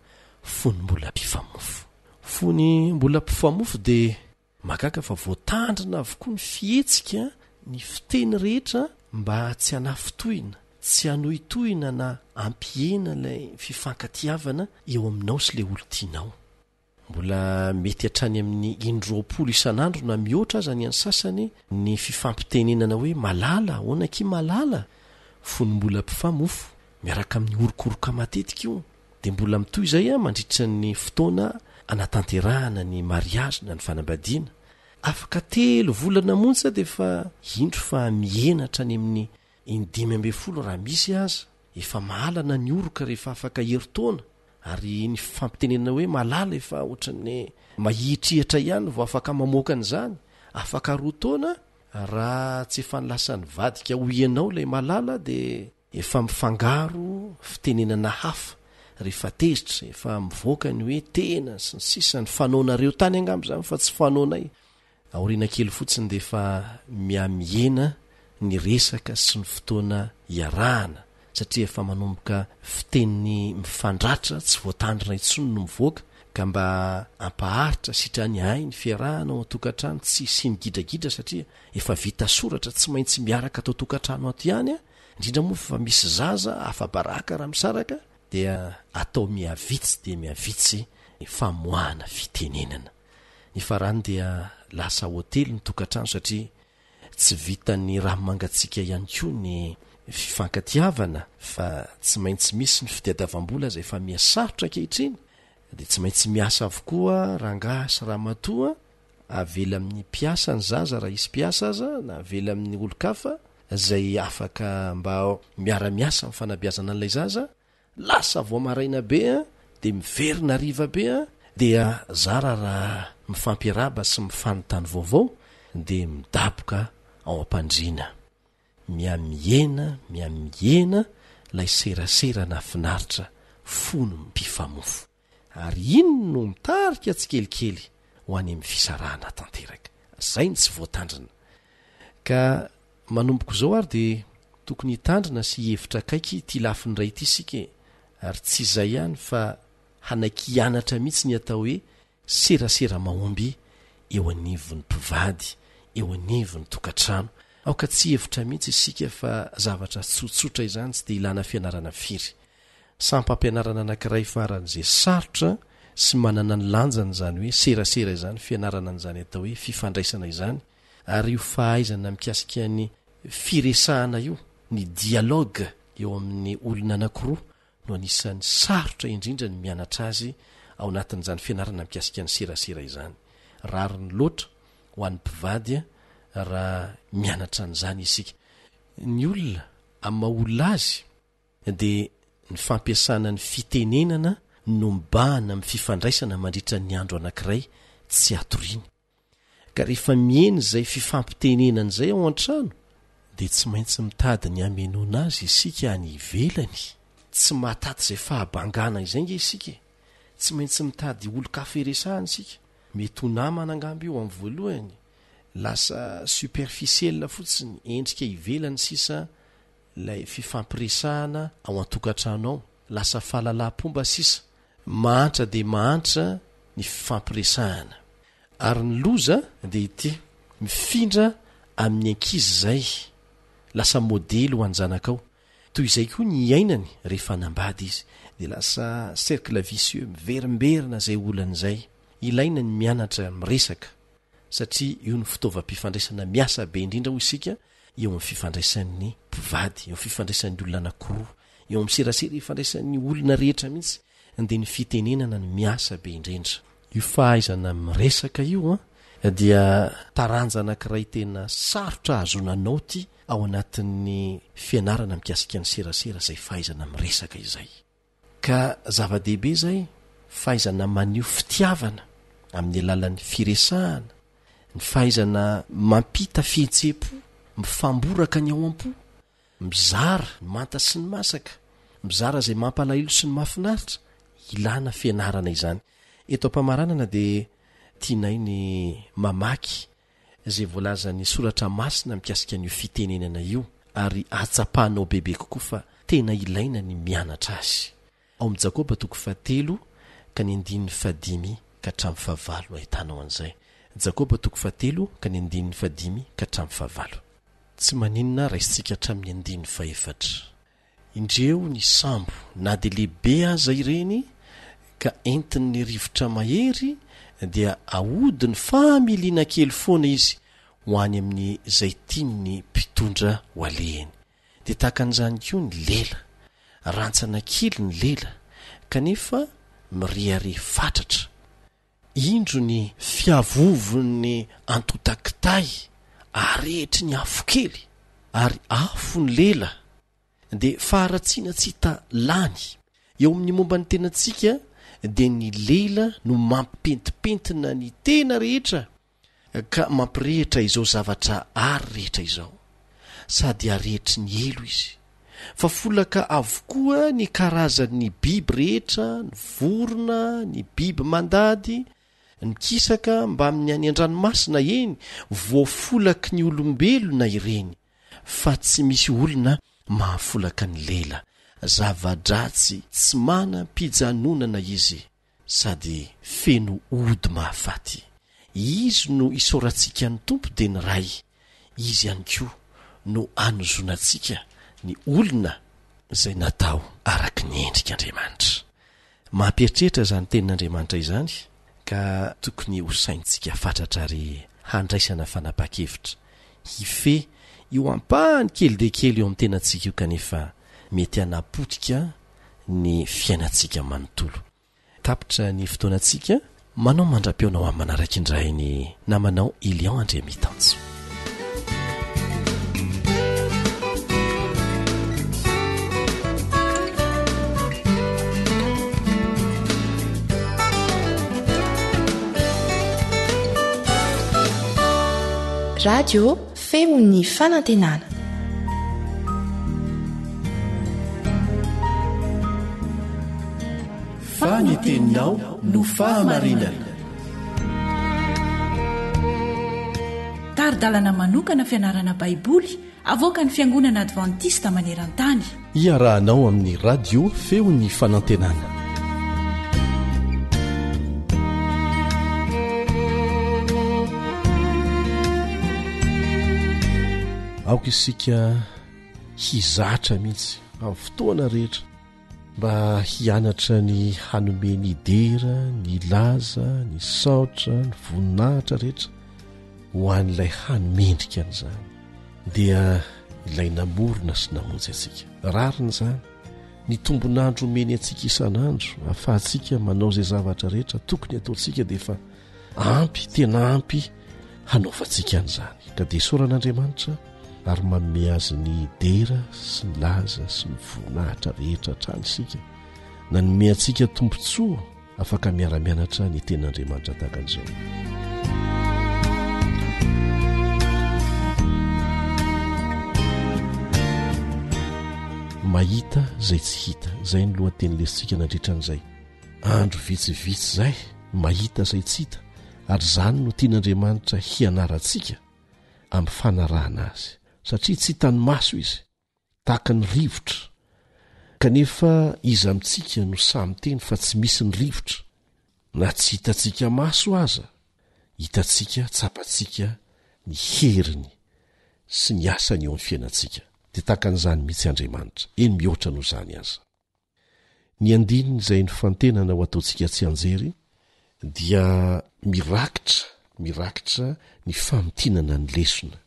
fony mbola mpifamofo. Fony mbola mpifamofo dia Mahagaga fa voatandrina avokoa ny fihetsika, ny fiteny rehetra mba tsy hanafintohina, tsy hanohitohina na hampihena ilay fifankatiavana eo aminao sy ilay olon-tianao. Mbola mety hatrany amin'ny indroapolo isan'andro na mihoatra aza ny an'ny sasany ny fifampitenenana hoe malala, ahoana akia malala? Fony mbola mpifamofo. Miaraka amin'ny orokoroka matetika io. Dia mbola mitohy izay mandritra ny fotoana anatanterahana ny mariazy na ny fanambadiana. Afaka telo volana monja dia efa indro fa mihena hatrany amin'ny in- 15 raha misy aza. Efa mahalana ny oroka rehefa afaka herintaona ary ny fampitenenana hoe malala efa ohatran'ny mahihitrihitra ihany vao afaka mamoaka an'izany. Afaka roa taona raha tsy efa lasa nivadika ho ianao ilay malala dia efa mifangaro fitenenana hafa rehefa tezitra, efa mivoaka ny hoe tena sy ny sisa, ny fanaonareo tany angamba izany fa tsy fanaonay. Aoriana kely fotsiny dia efa mihamihena ny resaka sy ny fotoana iarahana satria efa manomboka fiteny mifandratra tsy voatandrina intsony no mivoaka ka mba hampaharitra sitrany ahay ny fiarahana ao an-tokantrano tsy hisian'ny gidragidra satria efa vita soratra tsy maintsy miaraka ato an-tokantrano ato ihany indrindra moa fa misy zaza afa-baraka raha misaraka dia atao mihavitsy dia mihavitsy ny famoahana fitenenana. Ny farany dia lasa hotely ny tokantrano satria tsy vitan'ny rano mangatsiaka ihany koa ny fifankatiavana fa tsy maintsy misy ny fitadiavam-bola izay efa miha sarotra ankehitriny dia tsy maintsy miasa avokoa rangahy sy ramatoa, avela amin'ny mpiasa ny zaza raha hisy mpiasa aza na avela amin'ny olon-kafa izay afaka mba miara-miasa amin'ny fanabeazana an'ilay zaza Lasa vao maraina be an, dia miverina hariva be an, dia zara raha mifampiarahaba sy mifanontany vaovao dia midaboka ao am-pandriana. Mihamihena, mihamihena ilay serasera nahafinaritra fony mpifamofo. Ary iny no mitarika tsikelikely ho any amin'ny fisarahana tanteraka. Izay no tsy voatandrina. Ka manomboka izao ary dia tokony hitandrina sy hihevitra akaiky ity lafiny iray ity isika e! Ary tsy izay ihany fa hanaiky hianatra mihitsy ny atao hoe serasera mahomby eo anivon'ny mpivady, eo anivon'ny tokantrano. Aoka tsy hihevitra mihitsy isika fa zavatra tsotsotra izany tsy dia ilana fianarana firy. Sampam-pianarana anankiray faran'izay sarotra sy manana ny lanjany izany hoe serasera izany, fianarana an'izany atao hoe fifandraisana izany, ary io fahaizana mikasika ny firesahana io, ny dialogue eo amin'ny olona anankiroa no anisan'ny sarotra indrindra ny mianatra azy ao anatin'izany fianarana mikasika ny serasera izany. Rariny loatra ho an'ny mpivady raha mianatra an'izany isika. Ny olona amin'ny maha olona azy dia ny fampiasana ny fitenenana no mibahana amin'ny fifandraisana mandritra ny andro anankiray tsy hatoriana. Ka rehefa mihena izay fifampitenenana izay ao an-trano dia tsy maintsy mitady ny hamenoana azy isika any ivelany. Tsy mahataty izay fahabangana izay ange isika e! Tsy maintsy mitady olon-kafa iresahana isika. Mety ho namana angamba io amin'ny voalohany, lasa superficiel fotsiny, endrika ivelany sisa ilay fifampiresahana ao an-tokantrano ao, lasa fahalalam-pomba sisa, mahantra dia mahantra ny fifampiresahana. Ary ny loza dia ity, mifindra amin'ny ankizy izay, lasa modely ho an-janakao. Toy izay koa ny iainany rehefa hanambady izy, dia lasa cercle vicieux, miverimberina izay olana izay. Ilaina ny mianatra miresaka, satria io no fitaovam-pifandraisana miasa be indrindra hoy isika eo amin'ny fifandraisan'ny mpivady, eo amin'ny fifandraisan'ny olona anankiroa, eo amin'ny serasera ifandraisan'ny olona rehetra mihitsy dia ny fitenenana no miasa be indrindra. Io fahaizana miresaka io dia taranja anankiray tena sarotra ahazoana naoty ao anatin'ny fianarana mikasika ny serasera izay fahaizana miresaka izay. Ka zava-dehibe izay, fahaizana maneho fitiavana amin'ny alalan'ny firesahana, ny fahaizana mampita fihetseham-po, mifamboraka ny ao am-po, mizara ny manta sy ny masaka, mizara izay mampalahelo sy ny mahafinaritra, ilana fianarana izany. Eto am-pamaranana dia tianay ny mamaky izay voalazan'ny Soratra Masina mikasika an'io fitenenana io ary ahatsapanao bebe kokoa fa tena ilaina ny mianatra azy. Ao amin'ny Jakoba toko fahatelo ka ny andininy fahadimy ka hatramin'ny fahavalo no ahitanao an'izay. Jakoba toko fahatelo ka ny andininy fahadimy ka hatramin'ny fahavalo. Tsy maninona raisintsika hatramin'ny andininy fahefatra. Indreo ny sambo, na dia lehibe aza ireny, ka entin'ny rivotra mahery, dia ahodiny familiana kely foana izy ho any amin'izay tian'ny mpitondra ho alehiny. Dia tahaka an'izany koa ny lela. Rantsana kely ny lela, kanefa mirehareha fatratra. Indro ny fiavovon'ny antontan-kitay arehitry ny afo kely, ary afo ny lela, dia faharatsiana tsy hita lany. Eo amin'ny momba ny tenantsika dia ny lela no mampentipentina ny tena rehetra ka mampirehitra izao zavatra ary rehetra izao. Sady arehitry ny elo izy. Fa folaka avokoa ny karazan'ny biby rehetra, ny vorona, ny biby mandady, ny kisaka mbamin'ny any an-dranomasina, eny, voafolaky ny olombelona ireny, fa tsy misy olona mahafolaka ny lela. Zava-dratsy tsy manam-pijanonana izy. sady feno ody mahafaty. Izy no isaorantsika ny Tompo dia ny Ray, Izy ihany koa no anozonantsika ny olona izay natao araka ny endrik'Andriamanitra. Mampieritreritra izany tenin'Andriamanitra izany ka tokony ho saintsika fatratra ary handraisana fanapahan-kevitra hifehy io ampahany kely dia kely eo amin'ny tenantsika io kanefa mety hanapotika ny fiainantsika manontolo. Tapitra ny fotoanantsika, manao mandra-pihaona ho amin'ny manaraka indray ny namanao Elion Andriamitanjo. Radio Feon'ny Fanantenana. Fa ny teninao no fahamarinana. Tari-dalana manokana fianarana Baiboly avoakan'ny Fiangonana Advantista maneran-tany. Iarahanao amin'ny Radio Feon'ny Fanantenana. Aoka isika hizatra mihitsy amin'ny fotoana rehetra mba hianatra ny hanome ny dera, ny laza, ny saotra, ny voninahitra rehetra ho an'ilay hany mendrika an'izany dia ilay namorona sy namonjy antsika. Rariny izany. Ny tombon'andro omeny antsika isan'andro ahafahantsika manao izay zavatra rehetra tokony hataontsika dia efa ampy, tena ampy hanaovantsika an'izany. Ka dia isaorana Andriamanitra ary manome azy ny dera sy ny laza sy ny voninahitra rehetra hatrany isika. Nanome antsika tombontsoa afaka miara-mianatra ny tenin'Andriamanitra tahaka an'izao. Mahita izay tsy hita, izay ny lohateny lesintsika nandritra an'izay andro vitsivitsy izay, mahita izay tsy hita, ary izany no tian'Andriamanitra hianarantsika amin'ny fanarahana azy, satria tsy hitan'ny maso izy. tahaka ny rivotra, kanefa iza amintsika no sahy miteny fa tsy misy ny rivotra, na tsy hitantsika maso aza, hitantsika, tsapantsika ny heriny sy ny asany eo amin'ny fiainantsika. Dia tahaka an'izany mihitsy Andriamanitra, eny mihoatra noho izany aza. Ny andininy izay nifantenana ho ataontsika tsianjery dia mirakitra mirakitra ny famintinana ny lesona.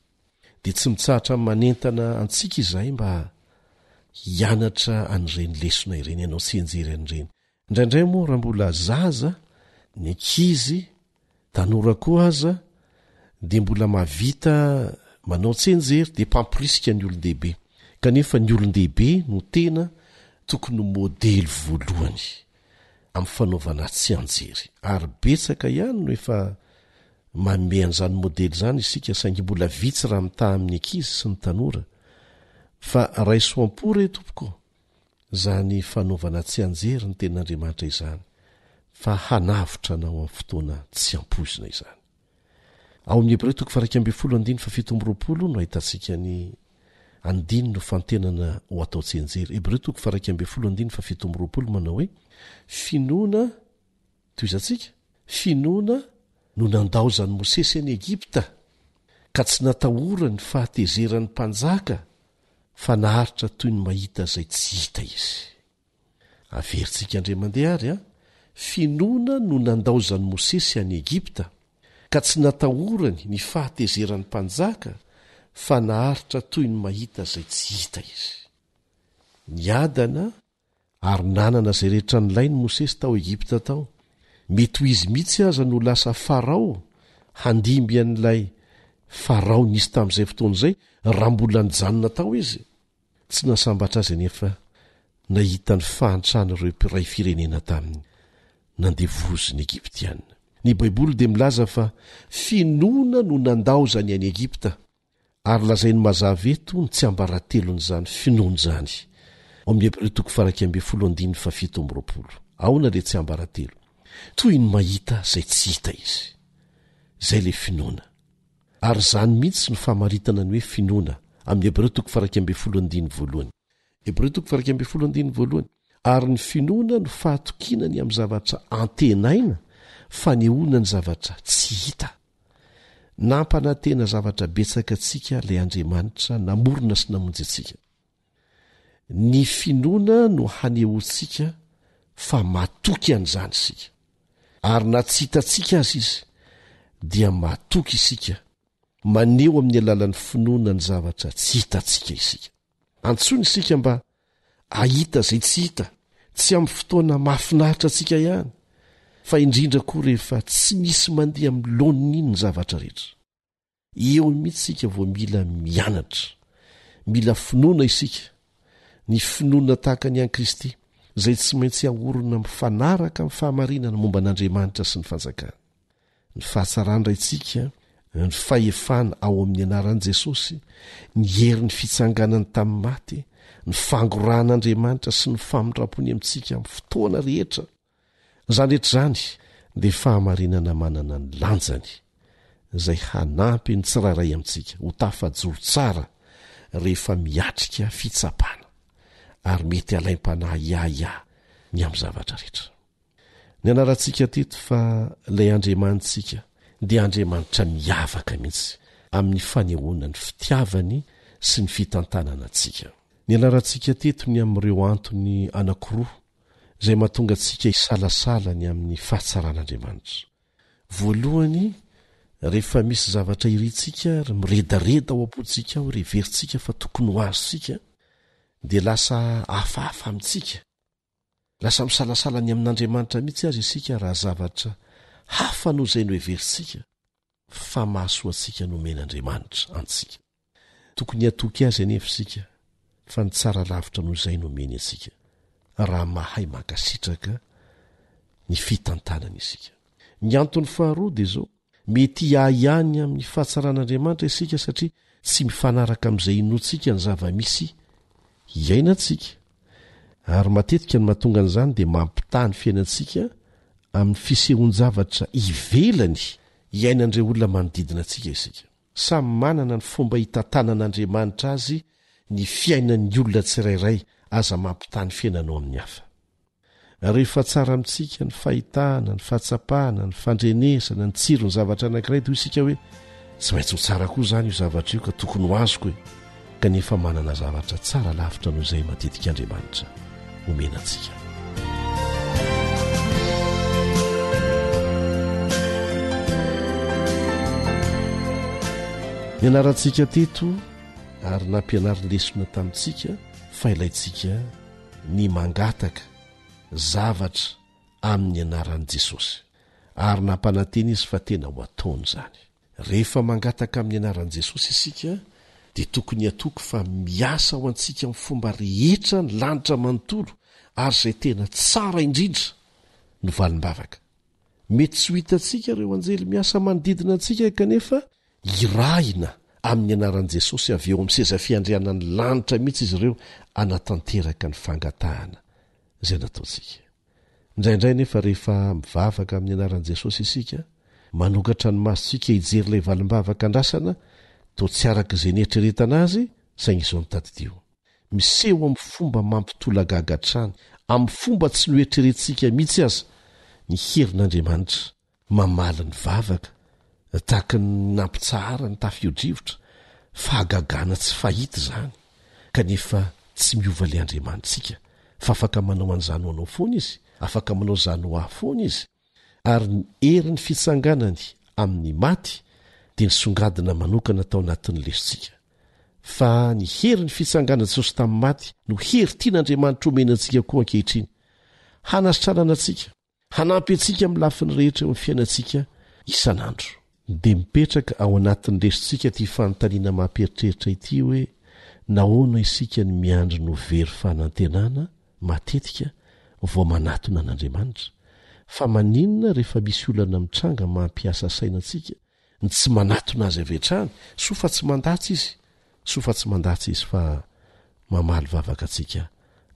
Dia tsy mitsahatra manentana antsika izahay mba hianatra an'ireny lesona ireny, hanao tsianjery an'ireny. Indraindray moa raha mbola zaza ny ankizy, tanora koa aza, dia mbola mahavita manao tsianjery, dia mpamporisika ny olon-dehibe. Kanefa ny olon-dehibe no tena tokony ho modely voalohany amin'ny fanaovana tsianjery. Ary betsaka ihany no efa manome an'izany modely izany isika, saingy mbola vitsy raha mitaha amin'ny ankizy sy ny tanora. Fa raiso am-po re tompoko izany fanaovana tsianjery ny Tenin'Andriamanitra izany, fa hanavotra anao amin'ny fotoana tsy ampoizina izany. Ao amin'ny Hebreo toko faha 11 andininy faha 27 no ahitantsika ny andininy ho fantenana ho atao tsianjery. Hebreo toko faha 11 andininy faha 27 manao hoe, Finoana, tohizantsika, finoana no nandaozan'i Mosesy an'i Egypta, ka tsy natahorany ny fahatezeran'ny mpanjaka, fa naharitra toy ny mahita izay tsy hita izy. Averintsika indray mandeha àry an, finoana no nandaozan'i Mosesy an'i Egypta, ka tsy natahorany ny fahatezeran'ny mpanjaka, fa naharitra toy ny mahita izay tsy hita izy. Niadana. Ary nanana izay rehetra nilainy Mosesy tao Egypta tao. Mety ho izy mihitsy aza no lasa Farao handimby an'ilay Farao nisy tamin'izay fotoana izay, raha mbola nijanona tao izy. Tsy nahasambatra azy anefa nahita ny fahantran'ireo mpiray firenena taminy nandevozin'ny Egyptiana. Ny Baiboly dia milaza fa finoana no nandaozany an'i Egypta, Ary lazainy mazava eto ny tsiambaratelon'izany finoana izany, ao amin'ny Hebreo toko faha-11 andininy faha-27. Ahoana ilay tsiambaratelo? Toy ny mahita izay tsy hita izy. Izay ilay finoana. Ary izany mihitsy no famaritana ny hoe finoana, amin'ny Hebreo toko faha-11 andininy voalohany. Hebreo toko faha-11 andininy voalohany. Ary ny finoana no fahatokiana ny amin'ny zavatra antenaina, fanehoana ny zavatra tsy hita. Nampanantena zavatra betsaka antsika ilay Andriamanitra namorona sy namonjy antsika. Ny finoana no hanehoantsika fa matoky an'izany isika. Ary na tsy hitantsika aza izy, dia matoky isika, maneho amin'ny alalan'ny finoana ny zavatra tsy hitantsika isika. Antsoina isika mba hahita izay tsy hita, tsy amin'ny fotoana mahafinaritra antsika ihany, fa indrindra koa rehefa tsy misy mandeha amin'ny laoniny iny ny zavatra rehetra. Eo mihitsy isika vao mila mianatra. Mila finoana isika, ny finoana tahaka ny an'i Kristy, izay tsy maintsy ahorina mifanaraka amin'ny fahamarinana momba an'Andriamanitra sy ny fanjakany. Ny fahatsaran'ny Raintsika, ny fahefana ao amin'ny anaran'i Jesosy, ny herin'ny fitsanganany tamin'ny maty, ny fangorahan'Andriamanitra sy ny famindrampony amintsika amin'ny fotoana rehetra. Izany rehetra izany dia fahamarinana manana ny lanjany, izay hanampy ny tsirairay amintsika ho tafajoro tsara rehefa miatrika fitsapana ary mety halaim-panahy hiahiahy ny amin'ny zavatra rehetra. Nianarantsika teto fa ilay Andriamanitsika dia Andriamanitra miavaka mihitsy amin'ny fanehoana ny fitiavany sy ny fitantanana antsika. Nianarantsika teto ny amin'ireo antony anankiroa izay mahatonga antsika hisalasala ny amin'ny fahatsaran'Andriamanitra. Voalohany, rehefa misy zavatra irintsika ary miredareda ao am-pontsika ao ary heverintsika fa tokony ho azontsika, dia lasa hafahafa amintsika Lasa misalasala ny amin'Andriamanitra mihitsy aza isika raha zavatra hafa noho izay noheverintsika fa mahasoa antsika nomen'Andriamanitra antsika. Tokony hatoky azy anefa isika fa ny tsara lavitra noho izay no omeny antsika, raha mahay mankasitraka ny fitantanany isika. Ny antony faharoa dia izao, Mety hiahiahy ny amin'ny fahatsaran'Andriamanitra isika satria tsy mifanaraka amin'izay inoantsika ny zava-misy iainantsika. Ary matetika ny mahatonga an'izany dia mampitaha ny fiainantsika amin'ny fisehoan-javatra ivelany iainan'ireo olona manodidina antsika isika. Samy manana ny fomba hitantanan'Andriamanitra azy ny fiainan'ny olona tsirairay, aza mampitaha ny fiainanao amin'ny hafa. Rehefa tsara amintsika ny fahitana, ny fahatsapana, ny fandrenesana, ny tsiron'ny zavatra anankiray dia hoy isika hoe tsy maintsy ho tsara koa izany io zavatra io ka tokony ho azoko e. Kanefa manana zavatra tsara lavitra noho izay matetika Andriamanitra omena antsika. Nianarantsika teto ary nampianary lesona tamintsika fa ilaintsika ny mangataka zavatra amin'ny anaran'i Jesosy, ary nampanantena izy fa tena ho ataony izany. Rehefa mangataka amin'ny anaran'i Jesosy isika, dia tokony hatoky fa miasa ho antsika amin'ny fomba rehetra ny lanitra manontolo ary izay tena tsara indrindra no valim-bavaka. Mety tsy ho hitantsika ireo anjely miasa manodidina antsika kanefa Irahina amin'ny anaran'i Jesosy avy eo amin'ny seza fiandrianan'ny lanitra mihitsy izy ireo hanatanteraka ny fangatahana izay nataontsika. Indraindray anefa rehefa mivavaka amin'ny anaran'i Jesosy isika, manokatra ny masontsika hijery ilay valim-bavaka andrasana, toa tsy araka izay nieritreretana azy, saingy izao no tadidio, miseho amin'ny fomba mampitolagaga hatrany, amin'ny fomba tsy noeritreretintsika mihitsy aza, ny herin'Andriamanitra. Mamaly ny vavaka, tahaka ny nampitsahara ny tafio-drivotra, fahagagana tsy fahita izany, kanefa tsy miova ilay Andriamanitsika, fa afaka manao an'izany ho anao foana Izy, afaka manao izany ho ahy foana Izy, ary ny herin'ny fitsanganany amin'ny maty dia nisongadina manokana tao anatin'ny lesontsika. Fa ny herin'ny fitsanganan'i Jesosy tamin'ny maty no hery tian'Andriamanitra omena antsika koa ankehitriny, hanasitranana antsika, hanampy antsika amin'ny lafiny rehetra eo amin'ny fiainantsika isan'andro. Dia mipetraka ao anatin'ny resintsika ity fanontaniana mampieritreritra ity hoe, nahoana isika no miandry ny ho very fanantenana matetika vao manatona an'Andriamanitra? Fa maninona rehefa misy olana mitranga mampiasa saina antsika ny tsy manatona azy avy hatrany? Soa fa tsy mandatsa izy, soa fa tsy mandatsa izy fa mamaly vavaka antsika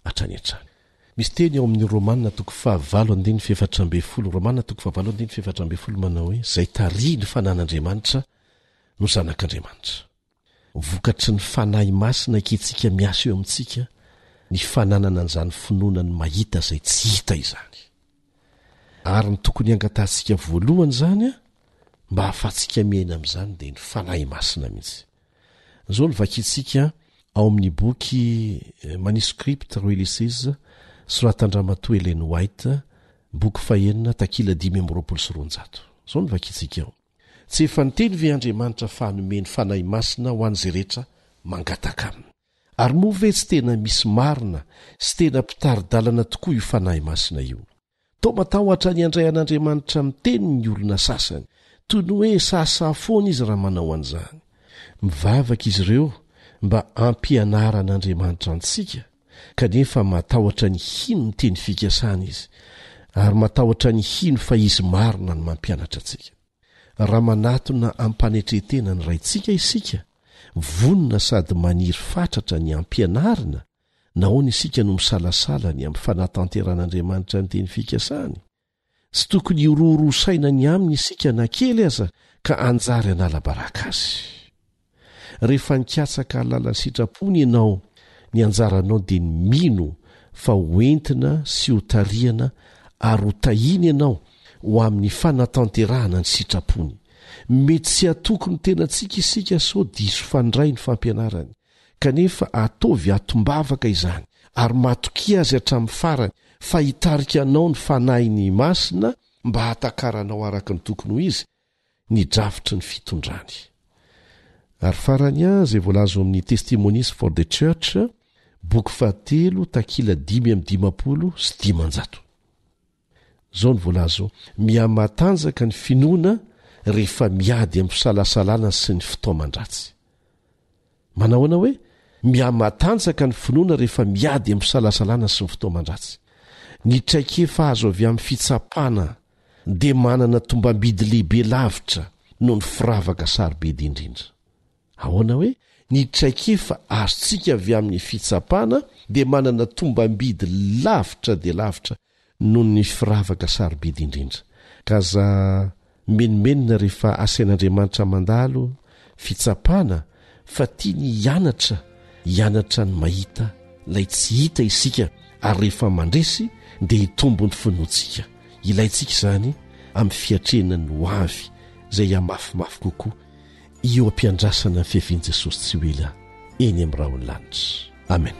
hatrany hatrany. Misy teny ao amin'ny Romana toko fahavalo andininy fahefatra ambin'ny folo, Romana toko fahavalo andininy fahefatra ambin'ny folo manao hoe, Izay tarihin'ny fanan'Andriamanitra no zanak'Andriamanitra. Vokatry ny Fanahy Masina ekentsika miasa eo amintsika ny fananana an'izany finoana ny mahita izay tsy hita izany. Ary ny tokony hangatahantsika voalohany izany mba hahafahantsika miaina amin'izany dia ny Fanahy Masina mihitsy. Izao no vakintsika ao amin'ny boky Manuscript Releases, soratan-dRamatoa Ellen White, boky fahenina, takila 225. Izao no vakintsika ao, Tsy efa niteny ve Andriamanitra fa hanome ny Fanahy Masina ho an'izay rehetra mangataka Aminy? Ary moa ve tsy tena misy marina sy tena mpitari-dalana tokoa io Fanahy Masina io? Toa matahotra ny handray an'Andriamanitra miteny ny olona sasany, toy ny hoe sahasaha foana izy raha manao an'izany. Mivavaka izy ireo mba hampianaran'Andriamanitra antsika, kanefa matahotra ny hino ny teny fikasana izy, ary matahotra ny hino fa izy marina no mampianatra antsika. Raha manatona amim-panetren-tena ny Raintsika isika, vonona sady maniry fatratra ny hampianarina, Nahoana isika no misalasala ny amin'ny fanatanteran'Andriamanitra ny teny fikasany? Tsy tokony hihorohoro saina ny aminy isika na kely aza ka hanjary hanala baraka azy. Rehefa nikatsaka hahalala ny sitrapony ianao, ny anjaranao dia ny mino fa ho entina sy ho tarihana ary ho tahiana ianao ho amin'ny fanatanterahana ny sitrapony. Mety tsy hatoky ny tenantsika isika sao diso fandray ny fampianarany. Kanefa ataovy atom-bavaka izany, ary matokia Azy hatramin'ny farany fa hitarika anao ny Fanahiny Masina mba hahatakaranao araka ny tokony ho izy ny drafitry ny fitondrany. Ary farany, izay voalaza ao amin'ny Testimonies for the Church, boky fahatelo, takila 555. Izao no voalaza ao, Mihamatanjaka ny finoana rehefa miady amin'ny fisalasalana sy ny fitaoman-dratsy. Manahoana hoe? Mihamatanjaka ny finoana rehefa miady amin'ny fisalasalana sy ny fitaoman-dratsy. Ny traikefa azo avy amin'ny fitsapana dia manana tombam-bidy lehibe lavitra noho ny firavaka sarobidy indrindra. Ahoana hoe? Ny traikefa azontsika avy amin'ny fitsapana dia manana tombam-bidy lavitra dia lavitra noho ny firavaka sarobidy indrindra. Ka aza mimenomenona rehefa asain'Andriamanitra mandalo fitsapana fa tiany hianatra hianatra ny mahita ilay tsy hita isika ary rehefa mandresy dia hitombo ny finoantsika. Ilaintsika izany amin'ny fiatrehana ny ho avy izay hihamafimafy kokoa eo am-piandrasana ny fiavian'i Jesosy tsy ho ela eny amin'ny rahon'ny lanitra. Amen.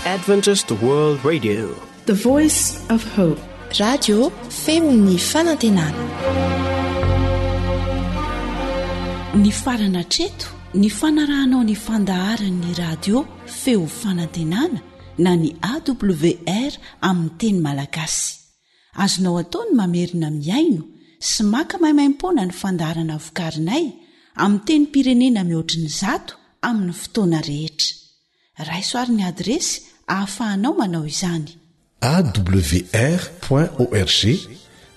Adventist World Radio. The Voice of Hope. Radio Feon'ny Fanantenana. Nifarana hatreto ny fanarahanao ny fandaharan'ny radio Feo Fanantenana na ny AWR amin'ny teny malagasy. Azonao atao ny mamerina mihaino sy maka maimaimpoana ny fandaharana vokarinay amin'ny tenim-pirenena mihoatry ny zato amin'ny fotoana rehetra. Raiso ary ny adiresy ahafahanao manao izany. Awr point org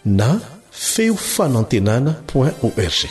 na feo fanantenana point org.